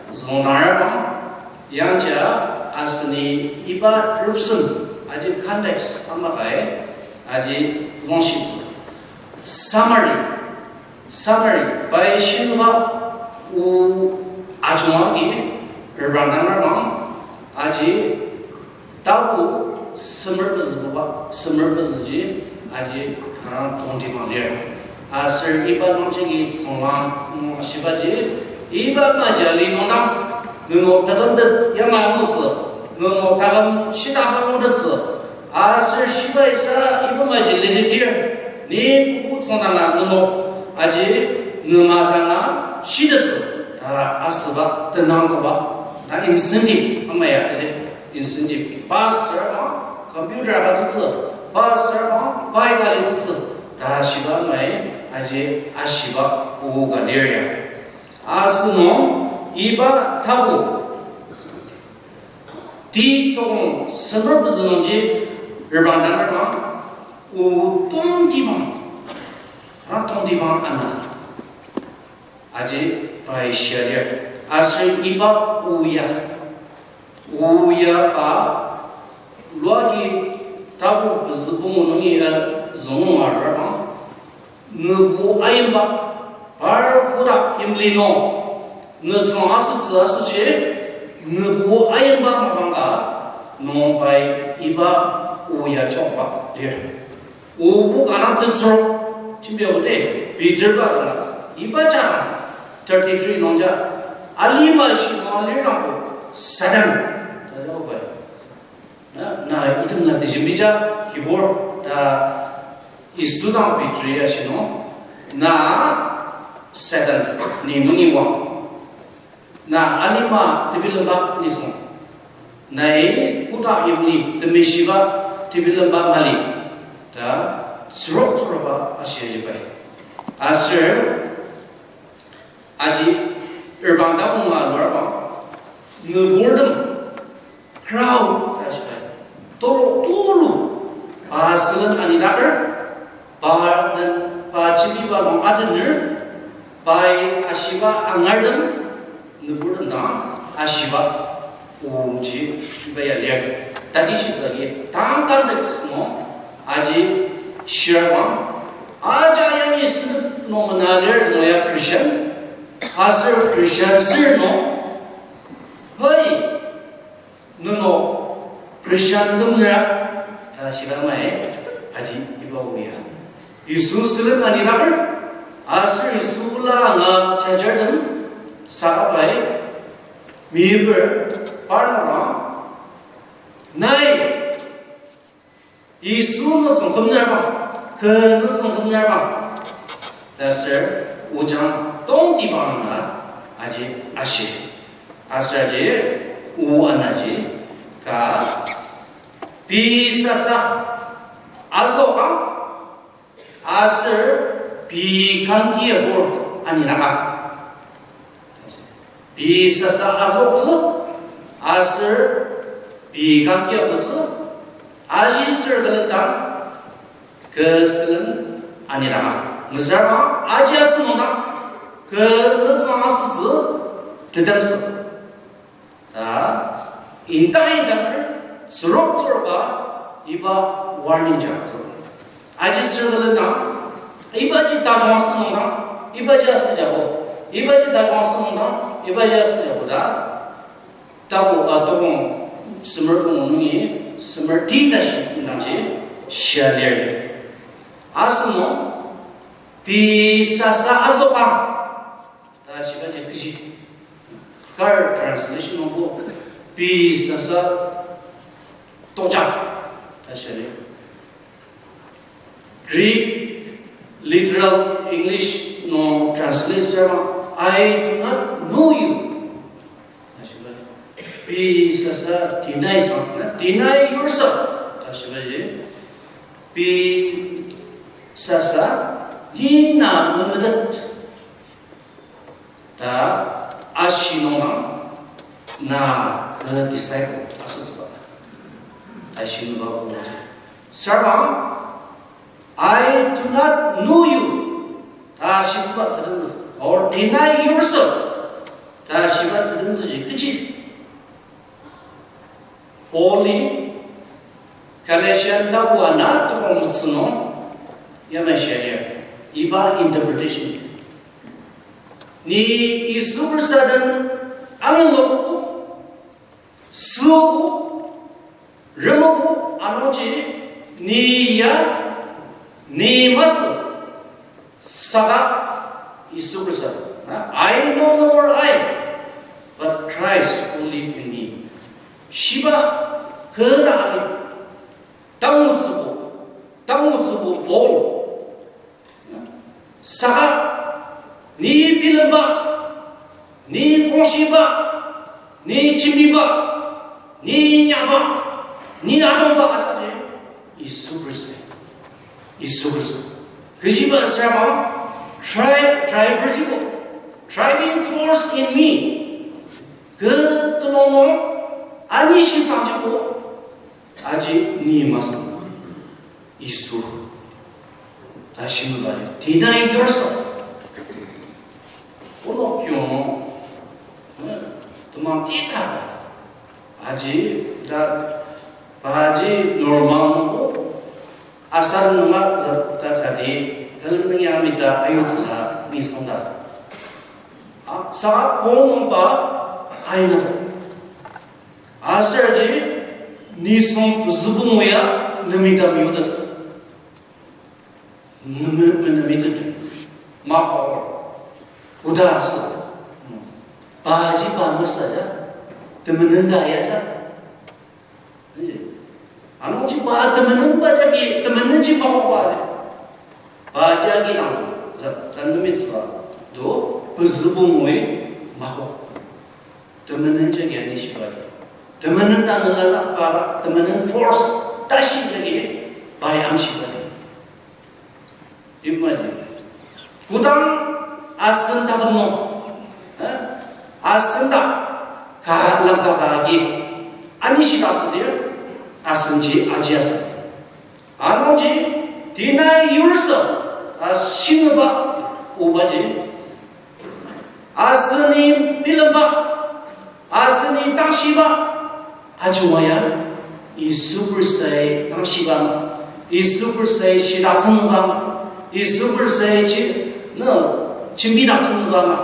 züngdangrabang, yangja aseni iba rüpsen aji context amakai aji züngshitsü. Summary, summary, pai shinüba o ajunga agi reprangdangrabang aji tapu semer pezübuba, semer pezüji aji kanga tongtibang lir. Aser iba nungji ki tsünglang nung ashibaji, iba maji ali nungdang, nenok takümtet yamai angutsü, nenok taküm shidaba ngutettsü, aser shibaisa iba maji litetir, ni kobo tsüngdanga nenok aji nema danga shitettsü, ta asüba tenangzükba, ta incentive ama ya aji incentive. Pass sürabang computer agütsütsü, pass sürabang bike alitsütsü, ta shiba amai aji ashiba o ka lir ya. Asünung iba tapu ti tokong semer pezü nungji reprangdangrabang o tongtibang, a tongtibang ana aji pai shia lir. Aser iba o ya, o ya pa luagi tapu pezü pungu nungi ya züngonga arabang, nübu ayimba, par kotak imli nung, nütsüng asütsü asoshi, nübu ayimba mapang ka nung pai iba o ya chokba lir. Obo kanga tetsür, jembiaogo de, Peter ba kanga, iba jadang, thirty-three nungja, alima shima lirangbo, Satan, ta jabo pai. Na, na item na tejembija, kibur, ta Yisu dang Peter ya shino, na Satan, ni nungi wang. Na alima tebilemba nisung. Nai koda yimli temeshiba tebilemba mali. Ta tsürok tsüroba ashia jibai. Aser aji erbang tamunga lorba nüburtem crowd ta shibai. Tulu tulu pa sülen anidaker, pa den, pa jembiba nung adener, pai ashiba angartem, nüburtem dang ashiba oji iba ya lir. Tati shitsü agi tang context nung aji shirabang, aja yangi sünep nung mena lir züngoya Christian, aser Christian sür nung, hoi, nenok Christian kümnüra, ta shiba mai, aji iba o ya. Yisu sülen anidaker, aser Yisu la anga jajartem, saka pai, meyiper, parnok Yisu nütsüng kümner bang, kü nütsüng kümner bang. Ta ser ojang tongtibang na aji ashi. Aser aji o anaji ka pei sasa azüka aser pei kangki abur anidanga. Pei sasa azüktsü, aser pei kangki abutsü, aji sür külen dang, kü sülen anidanga. Mesüra aji asü nung dang, kü nütsüng asütsü, tetemsü. Ta, indang indanger, tsürok tsüroka, iba warning jatsü. Aji sür külen dang, ibaji tajung asü nung dang, ibaji asü jabo, ibaji tajung asü nung dang, ibaji asü jabo ta, tapu ka tokong semer pungu nungi, semer ti tashi indangji, shia lir. Asü nung, pei sasa azüka ta shibaji kechi. Kar translation nungbo pei sasa tokjang ta shia lir. Greek literal English nung translate sema, "I do not know you." Ta shibaji. Pei sasa deny sang, deny yourself. Ta shibaji. Pei sasa, ni na memetet. Ta ashi nung dang, na kü disciple asütsüba. Ashi nung ba ko. Sarbang, "I do not know you." Ta ashitsüba tetentsü. Or deny yourself. Ta ashiba tetentsü ji kechi. Paul-i Galatian tapu ana tokong metsü nung yamai shia lir. Iba interpretation. Ni Yisu Khrista den angulogo, süogo, remogo, anungji ni ya, ni masü, saka Yisu Khrista. Na, "I no longer I, but Christ who live in me." Shiba kü ta ali, tangutsübo, tangutsübo Paul. Saka, ni bilemba, ni kongshiba, ni jembiba, ni inyakba, ni adongba ajaji, Yisu Khrista. Yisu Khrista. Kechiba saba, drive, driver jibo, driving force in me. Kü temulung, ani shisang jibo, aji ni masü. Yisu. Ta shimba, deny yourself. Onok yong, eh, temang tita. Aji, ta, paji normal ko, asar nunga zat ta kati, kal nunga mita ayutsüla nisung ta. A, saka kong nungba aina. Aser ji, nisung pezübong ya, nemita miutet. Neme-, menemitet. Mako. Koda asa. Paji pa masa ja. Temenen ta ya ja. Anungji pa temenen pa jagi, temenen ji mako pa de. Paji agi nang, za, tanemi tsüba. Do, pezübong we, mako. Temenen jagi ani shibai. Temenen ta nela na para, temenen force, tashi jagi, pai am shibai. Imagine. Kodang asen ta kano, eh? Asen ta ka langka ka agi, ani shita tsüdir, asen ji aji asa. Anungji, deny yourself, ta shineba obaji. Aseni bilemba, aseni tangshiba, ajungaya, Yisu Khristai tangshiba ma, Yisu Khristai shidaktsüngba ma, Yisu Khristai chi, no, chimbi daktsüngba ma,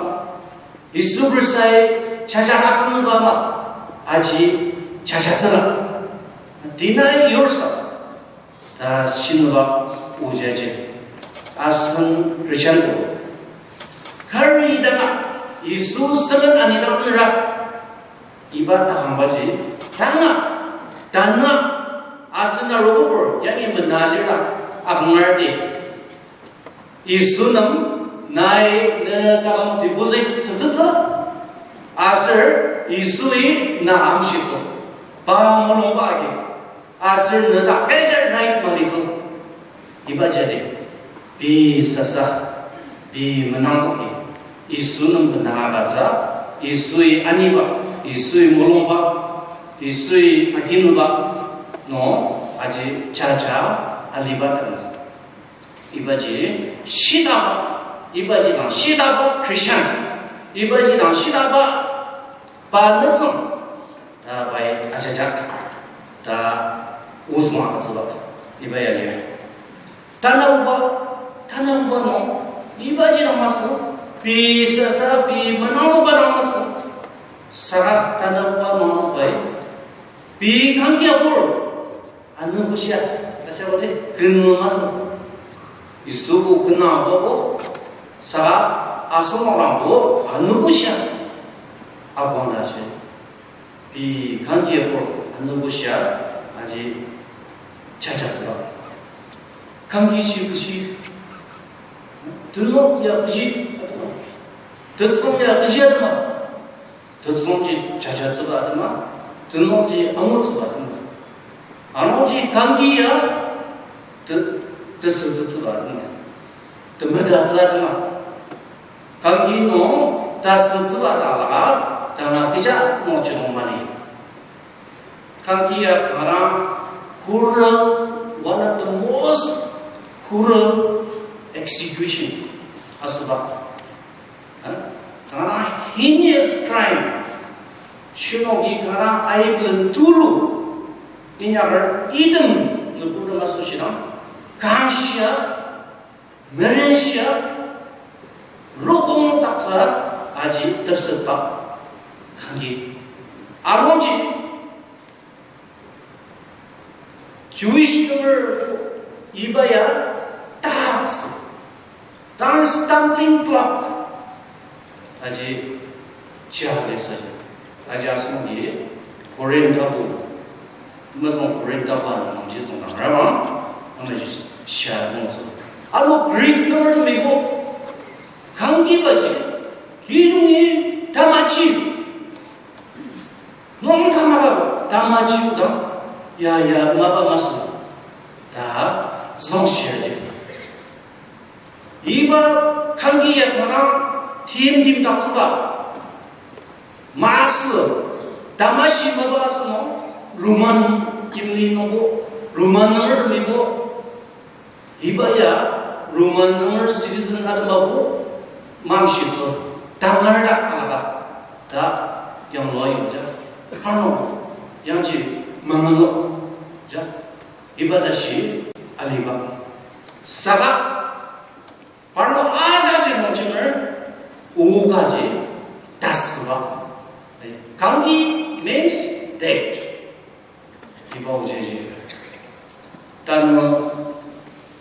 Yisu Khristai chacha daktsüngba ma, aji chacha tsüla. Deny yourself. Ta shinüba ojaji. Asen Christian ko. Kari danga Yisu sülen anidang nüra. Iba takangbaji. Tanga. Tanü. Asen arogo bor. Yangi mena lira akngar di. Yisu nem nai ne taküm deposit sütsütsü, aser Yisui na amshitsü. Pa mulungba agi. Aser ne ta kecha nai malitsü. Iba jadi, pei sasa, pei menangzüki, Yisu nem benanga agütsü, Yisui aniba, Yisui mulungba, Yisui aginuba, no, aji jaja aliba tem. Ibaji shitaba, ibaji dang shitaba Christian, ibaji dang shitaba pa nütsüng, ta pai ajaja, ta ozüng agütsüba, iba ya lir. Tanabuba, tanabuba nung, ibaji dang masü, pei sasa, pei menangzüba dang masü, saka tanabuba nung pai, pei kangki apur, ano bushia, ta saba de, kenu masü. Yisubo kena babo, saka asenok langbo, ano bushia. Abang ta shi. Pei kangki apur, ano bushia, aji jajatsüba. Kangki ji bushi. Tenok ya bushi. Tetsong ya bushi atema. Tetsongji jajatsüba atema, tenokji angutsüba atema. Anungji kangki ya te-, tesütsütsüba atema. Temetatsü atema. Kangki nung tasütsüba talaka, tanga kecha nungji nung mali. Kangki ya kanga cruel, one of the most cruel execution asüba. Kanga heinous crime. Shinoki kanga aiblen tulu. Inyaker item nübur tema asoshi dang. Kangshia, merenshia, rokong taksa aji tepsetba. Kangki. Anungji Jewish nunger iba ya tatsü, tang stumbling block. Aji chia lesa, aji asenoki Korinth tabu, mezüng Korinth tabu ana nungji züngdang raba, amaji shia nungtsü. Ano Greek nunger temibo, kangkibaji, kinungi tamachi. Nung tamaka tamachi udang, ya, ya, mapa masü, ta züngshia ji. Iba kangki ya kanga tim tim taktsüba, masü, tamashi mapa asü nung, Roman imli nungbo, Roman nunger temibo, Iba ya Roman nunger citizen atemabu mamshitsü tangar dak alaka ta yanglua yuja. Parnok yangji mangalo ja. Iba tashi aliba. Saka parnok ajaji nungjimer ogaji tasüba. Kangki means death. Iba ojeji. Tanü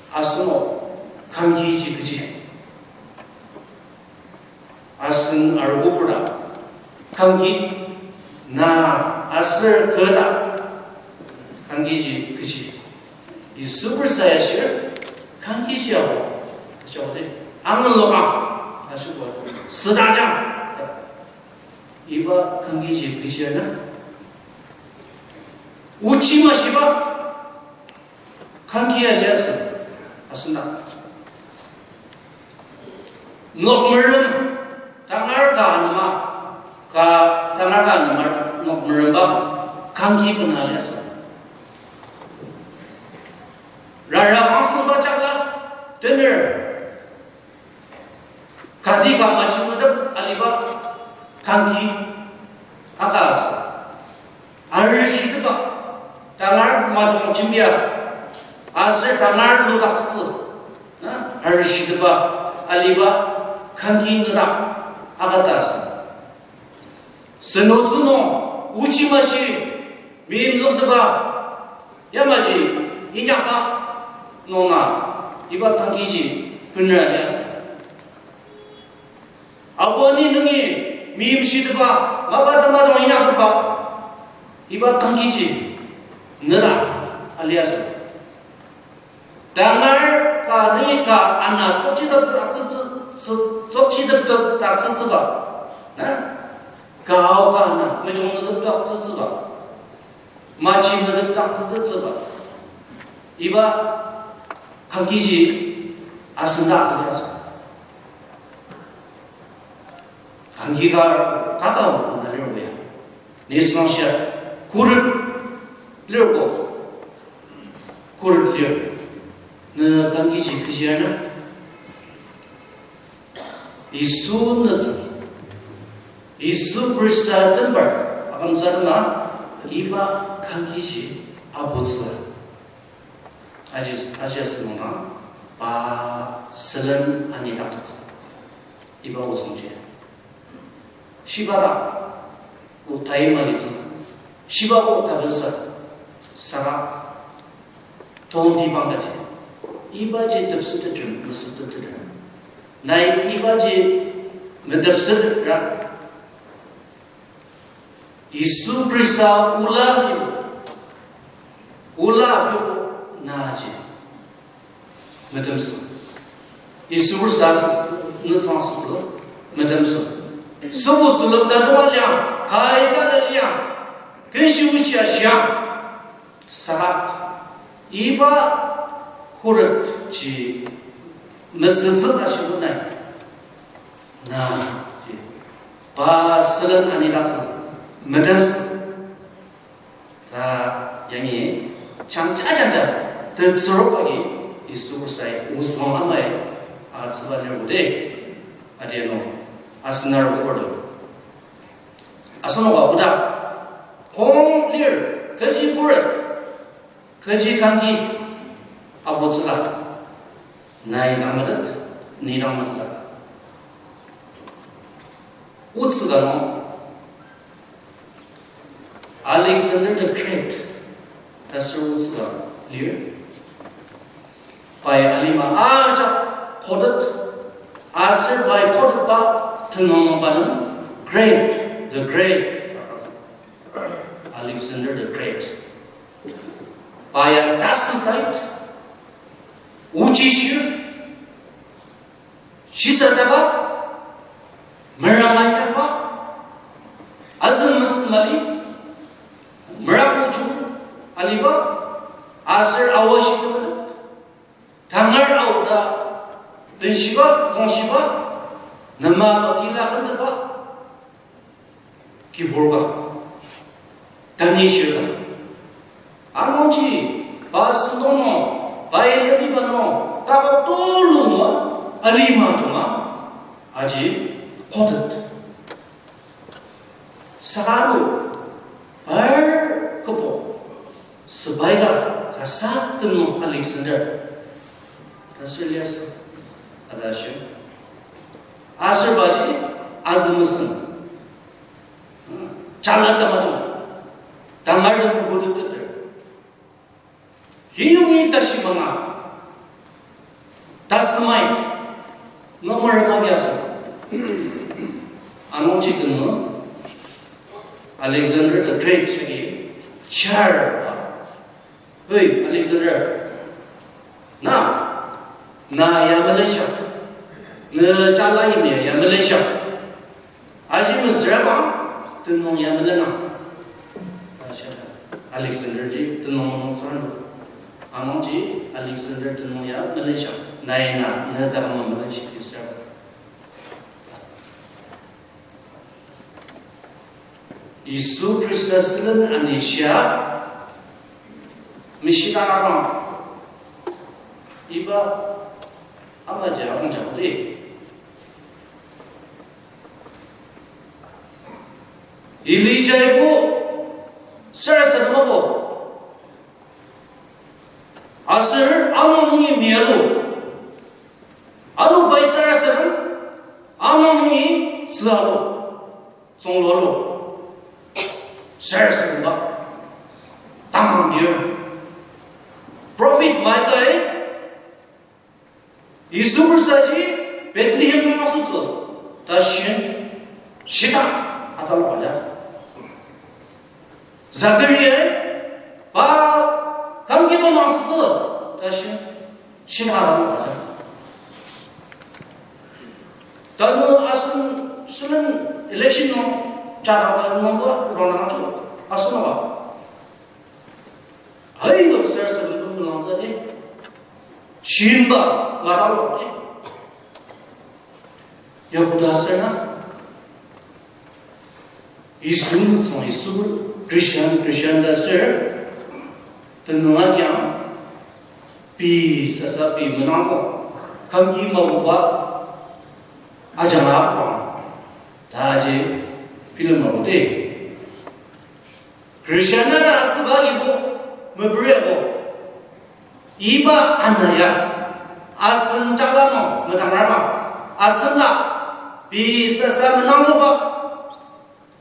asenok kangkiji kechi. Asen arogo purda kangki na aser keda kangkiji kechi. Yisu Khrista ya shir kangkiji abo. Acha ode angen lokang. Acha ode sedajang. Iba kangkiji kechi na. Ochi mashiba kangki ya liasü asena. Nok merem, tangar ka anema, ka tangar ka anema nok meremba kangki bena liasü. Rara bangsen ba chakla tener. Kati ka machi medep aliba kangki aka asü. Arishiteba, tangar majung chimbia, aser tangar ludak tsütsü, na, arishiteba aliba kangki nera aka ta asü. Seno seno, ochi mashi, meimzükteba, yamaji inyakba nunga iba kangkiji benra liasü. Abu ani nungi meimshiteba, mapa tema dang inyakteba, iba kangkiji nera aliasü. Tangar ka nungi ka ana tsükchitepdaktsütsü, tsü-, tsükchitepdaktsütsüba. Na? Ka o ka ana mejung nütepdaktsütsüba. Machi nütepdaktsütsüba. Iba kangkiji asenda aliasü. Kangki ka kaka mena lir ya. Nisung shia khuret lir ko. Khuret lir. Ne kangkiji kechi ana? Yisu nütsü. Yisu Khrista tenbar akümtsü atema iba kangkiji aputsüla. Aji, aji asünungdang pa sülen anidaktsü. Iba ozüngji. Shiba dak o tai malitsü. Shiba o tabensa. Saka tongtibang kaji. Ibaji tepseteter, mesüteter. Nai ibaji metepsetetra. Yisu Khrista ola ji, ola abibo naji metemsü. Yisu Khrista asü, nütsang asütsü metemsü. Sübu sülen tajunga liang, kai ka liang, kenshi oshia shia. Saka iba khuret ji mesütsü ta shilunai. Na ji pa sülen anidaktsü metemsü. Ta yangi jangja jangja tetsürok agi Yisu Khristai ozüng amai atsüba lir ode. Adianu asenar obordo. Asenoka oda kong lir, kechi khuret, kechi kangki aputsüla, nai dang metet, ni dang metet. Otsü ka nung, Alexander the Great, ta sür otsü ka lir. Pai alima ajak kotet, aser pai kotetba tenüng nung pa nung Great, the Great. Alexander the Great. Pa ya tasen tait, ochishir, shisataba, meranga inyakba, azüng mesü mali, merang oju aliba, aser aoa shiteba, tangar aoda, benshiba, zongshiba, nema makila kandeba, kibur ka, tanishir ka. Anungji, pa sentong nung, pa ilemiba nung, takok tulu nung, alima junga, aji kotet. Saka ano, par kübok, sepai ka kasa tenüng Alexander. Ta sür liasü, ata shi. Aser paji, azü mesüng. Jala tamajung. Tangar ta mugutetteter. Hiyongi tashi manga. Tasümai. Nomer magiasa. Anungji kenu Alexander the Great shagi shar ba. Hey, Alexander. Na, na ya melensha. Ne jala yimya ya melensha. Aji mesüra ba, tenüng ya melena. Asha, Alexander ji tenüng nung tsüran. Anungji Alexander tenüng ya melensha. Nai na, ne takama melenshi kisra. Yisu Khrista sülen anishia, mishita arang, iba ama ja, ama ja, ode. Elijah ibo sarasadem ako. Aser ano nungi mialo. Ano pai sarasadem, ano nungi süalo. Tsünglolo. Sarasademba. Tamang dir. Prophet Micah-i Yisu Khristaji Bethlehem nung asütsü ta shin, shita ataloka ja. Zakaria pa kangkiba nung asütsü ta shin. Shina aja. Tanü asen sülen election nung jadaba nungbo rongnang ato asenoka. Ayo ser sülen nung langzadi. Shimba ngaralo di. Yahuda aser na. Yisu nütsüng Yisu Christian, Christian ta aser, tenüng agiang, pei sasa pei menangko, kangki mabuba, ajanga apang, taji bilemabo di. Christian na asüba ibo, meperia bo. Iba ana ya, asen jala nung medangraba, asen na, pei sasa menangzüba,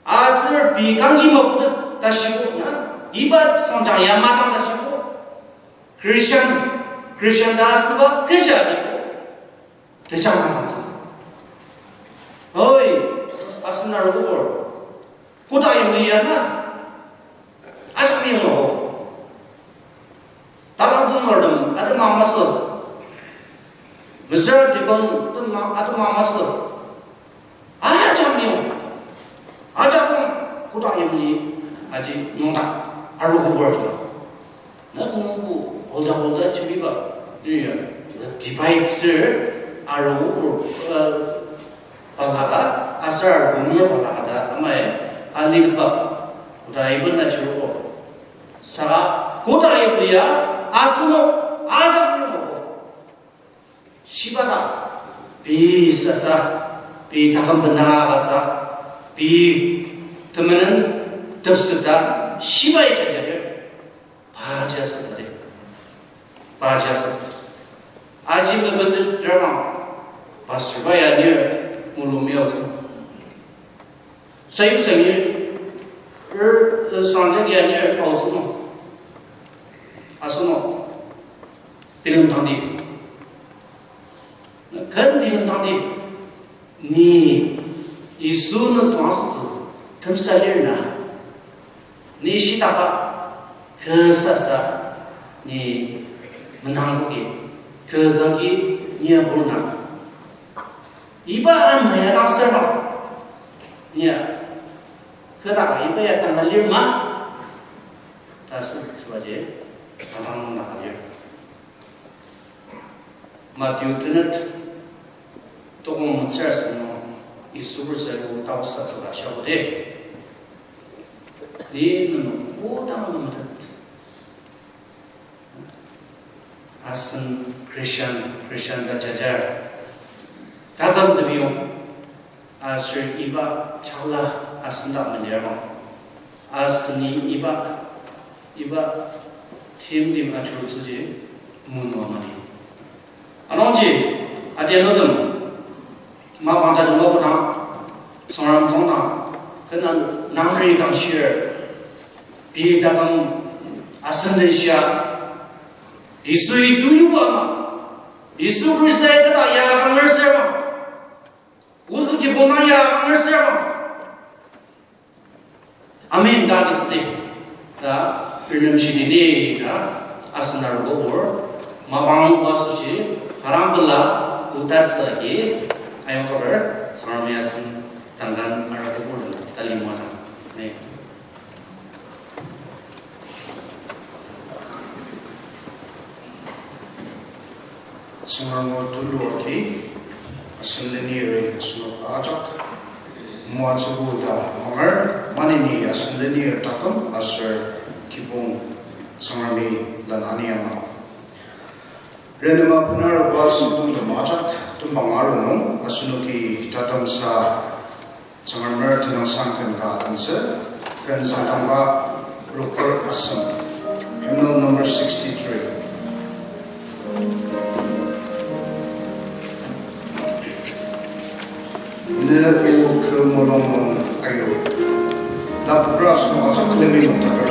aser pei kangki mabutet ta shibo na, iba sangjang ya madang ta shibo, Christian, Christian ta asüba kecha ibo, tejang madang sa. Oi, asen arogobur. Koda yimli ya na? Ajak ni yong. Talang tun nor dem, ade ma masü. Mesüra dibang tun ma, ade ma masü. Ajak ni yong. Ajak ni yong. Koda yimli aji nungdak. Arogobur jang. Na kü nungbo, holda holda jembiba, ni ya, divide ser, arogobur, uh, balaka, aser arogobur balaka ta, amai, alirba, koda iben na chirubo. Saka, koda iben ya, asenok, ajak ni yong. Shiba ta, pei sasa, pei taküm bena agütsü, pei temenen tepseta, shiba ya jaja ya, paja sasa de, paja sasa. Aji mebende drama, pastor ba ya nir, mulung miao tsü. Sayu sangi, er, eh, sangja dia nir, aotsü no. Asenok. Bilemdangdi. Ken bilemdangdi. Ni Yisu nütsüng asütsü temsa lir na. Ni shitaba kü sasa ni menangzüki kü kangki ni abur na. Iba ana ya dang ser ma. Ni ya. Kü daka iba ya tanga lir ma. Ta sü, sübaji, tadang nung daka lir. Matthew tenet tokong metsür asünung Yisu Khrista o taosa tsüla shabo de. Ni nenok o dang nung metet. Asen Christian, Christian ta jajar. Takam tebiyong. Aser iba chakla asen dak melirbang. Aseni iba, iba tim tim ajurutsüji mano mali. Anungji, adianutem, mapang tajung lokotang, Tsüngrem tsüngdang, kena nangri kang shir, pei taküm asen den shia, Yisui tuiba ma, Yisu Khrista kata ya kang merser ma, ozü kibong na ya kang merser ma. Amen ta agi tsüdi. Ta, renem shidi ni ta, asen arogobur, mapang asoshi, parang pela, utatsü agi, ayong kober, Tsüngremi asen, tangkan arogobur, tali moatsang. Amen. Tsüngrem o tulu agi, asen lenir asenok ajak, moatsübo ta manger, maneni asen lenir taküm aser kibong Tsüngremi lan ania ma. Renema benaraba sentong tem ajak tembang aru nung asenoki tatemsa Tsüngremer tenüngsang ken ka atentsü, ken sangdangba rokür asem. Hymnal number sixty-three. Ne o kü mulung nung ayu. Lap brass nung ajak lemi nung takar.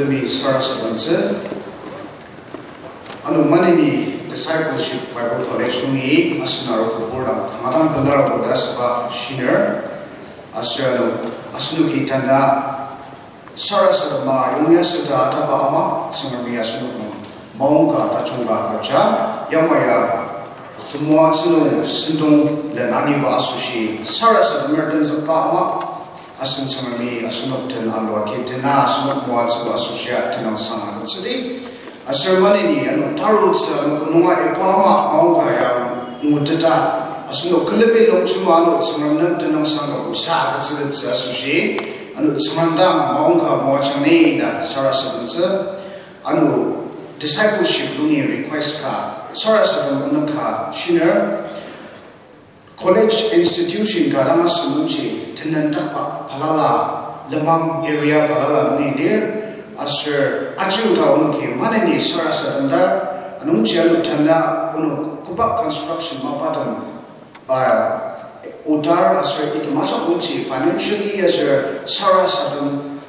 Ni sarasademtsü, ano maneni Discipleship Bible College nungi asen arogo purang tangadang pelar oda asüba shiner, aser ano asenoki tanü sarasadema yongya süta ataba ama Tsüngremi asenok nung maongka tajungka agüja, yamai ya temoatsü nung sentong lenaniba asoshi sarasademer tenzükba ama asen Tsüngremi asenok den alua ki tena asenok moatsüba asoshia tenüngsang agütsüdi. Aser maneni ano tarutsü ano konunga iba ama maongka ya nguteta, asenok külemi longjema ano Tsüngrem nem tenüngsang ka osa agütsütettsü asoshi, ano Tsüngrem dang maongka moajang ni ta sarasademtsü, ano discipleship nungi request ka sarasadem onük ka shiner, college institution ka dang asü nungji tenentakba balala, lenmang area balala nungi lir, aser aji oda onoki maneni sarasadem dar, anungji ano tanü onok koba construction mapatem, ah, odar aser item ajak nungji financially aser sarasadem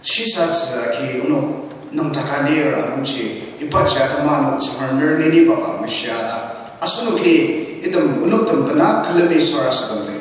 shisatsü agi onok nüngdaka lir anungji ibaji atema ano Tsüngremer leniba ka meshia ta. Asenoki item onoktem bena külemi sarasademdi.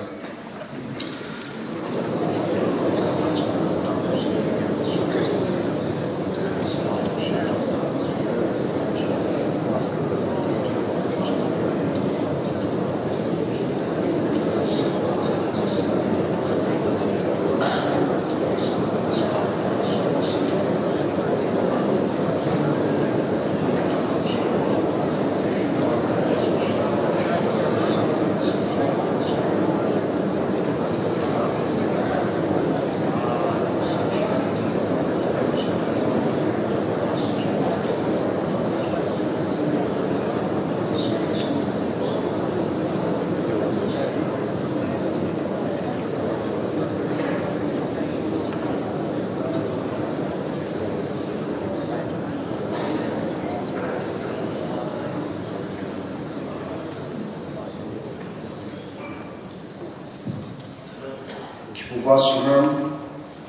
Kibuba Tsüngrem,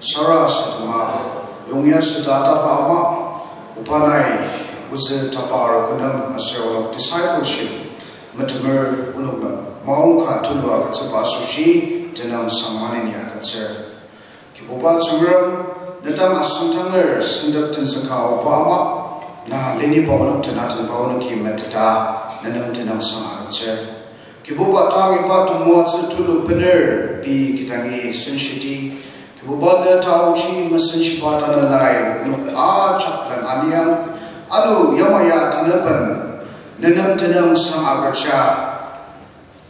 sarasadema yongya süta ataba ama, oba nai ozü taba arogo nem aser onok discipleship metemer onok nem maongka tulua agütsüba asoshi tenüngsang maneni agütsür. Kibuba Tsüngrem, ne dang asüngdanger sentep tenzüka oba ama, na leniba onok tenatenba onoki meteta, ne nem tenüngsang agütsür. Kibuba, tang iba temoatsü tulu bener pei kidangi senshidi. Kibuba, ne taoji mesenshiba tanelai onok ajak len aniang. Ano yamai ya tanüben ne nem tenüngsang agüja,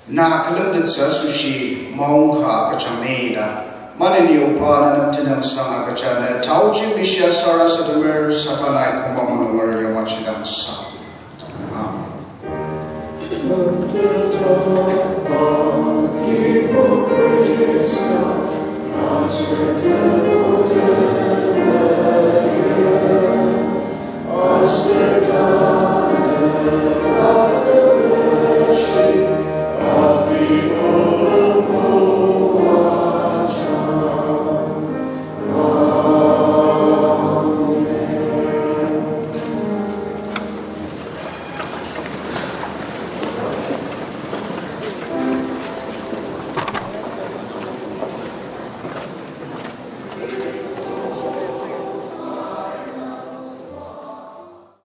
na külemtettsü asoshi maongka agüjang ni ta. Maneni oba ne nem tenüngsang agüja ne taoji meshia sarasademer saka nai koma mulunger yamaji dang sa. Amen.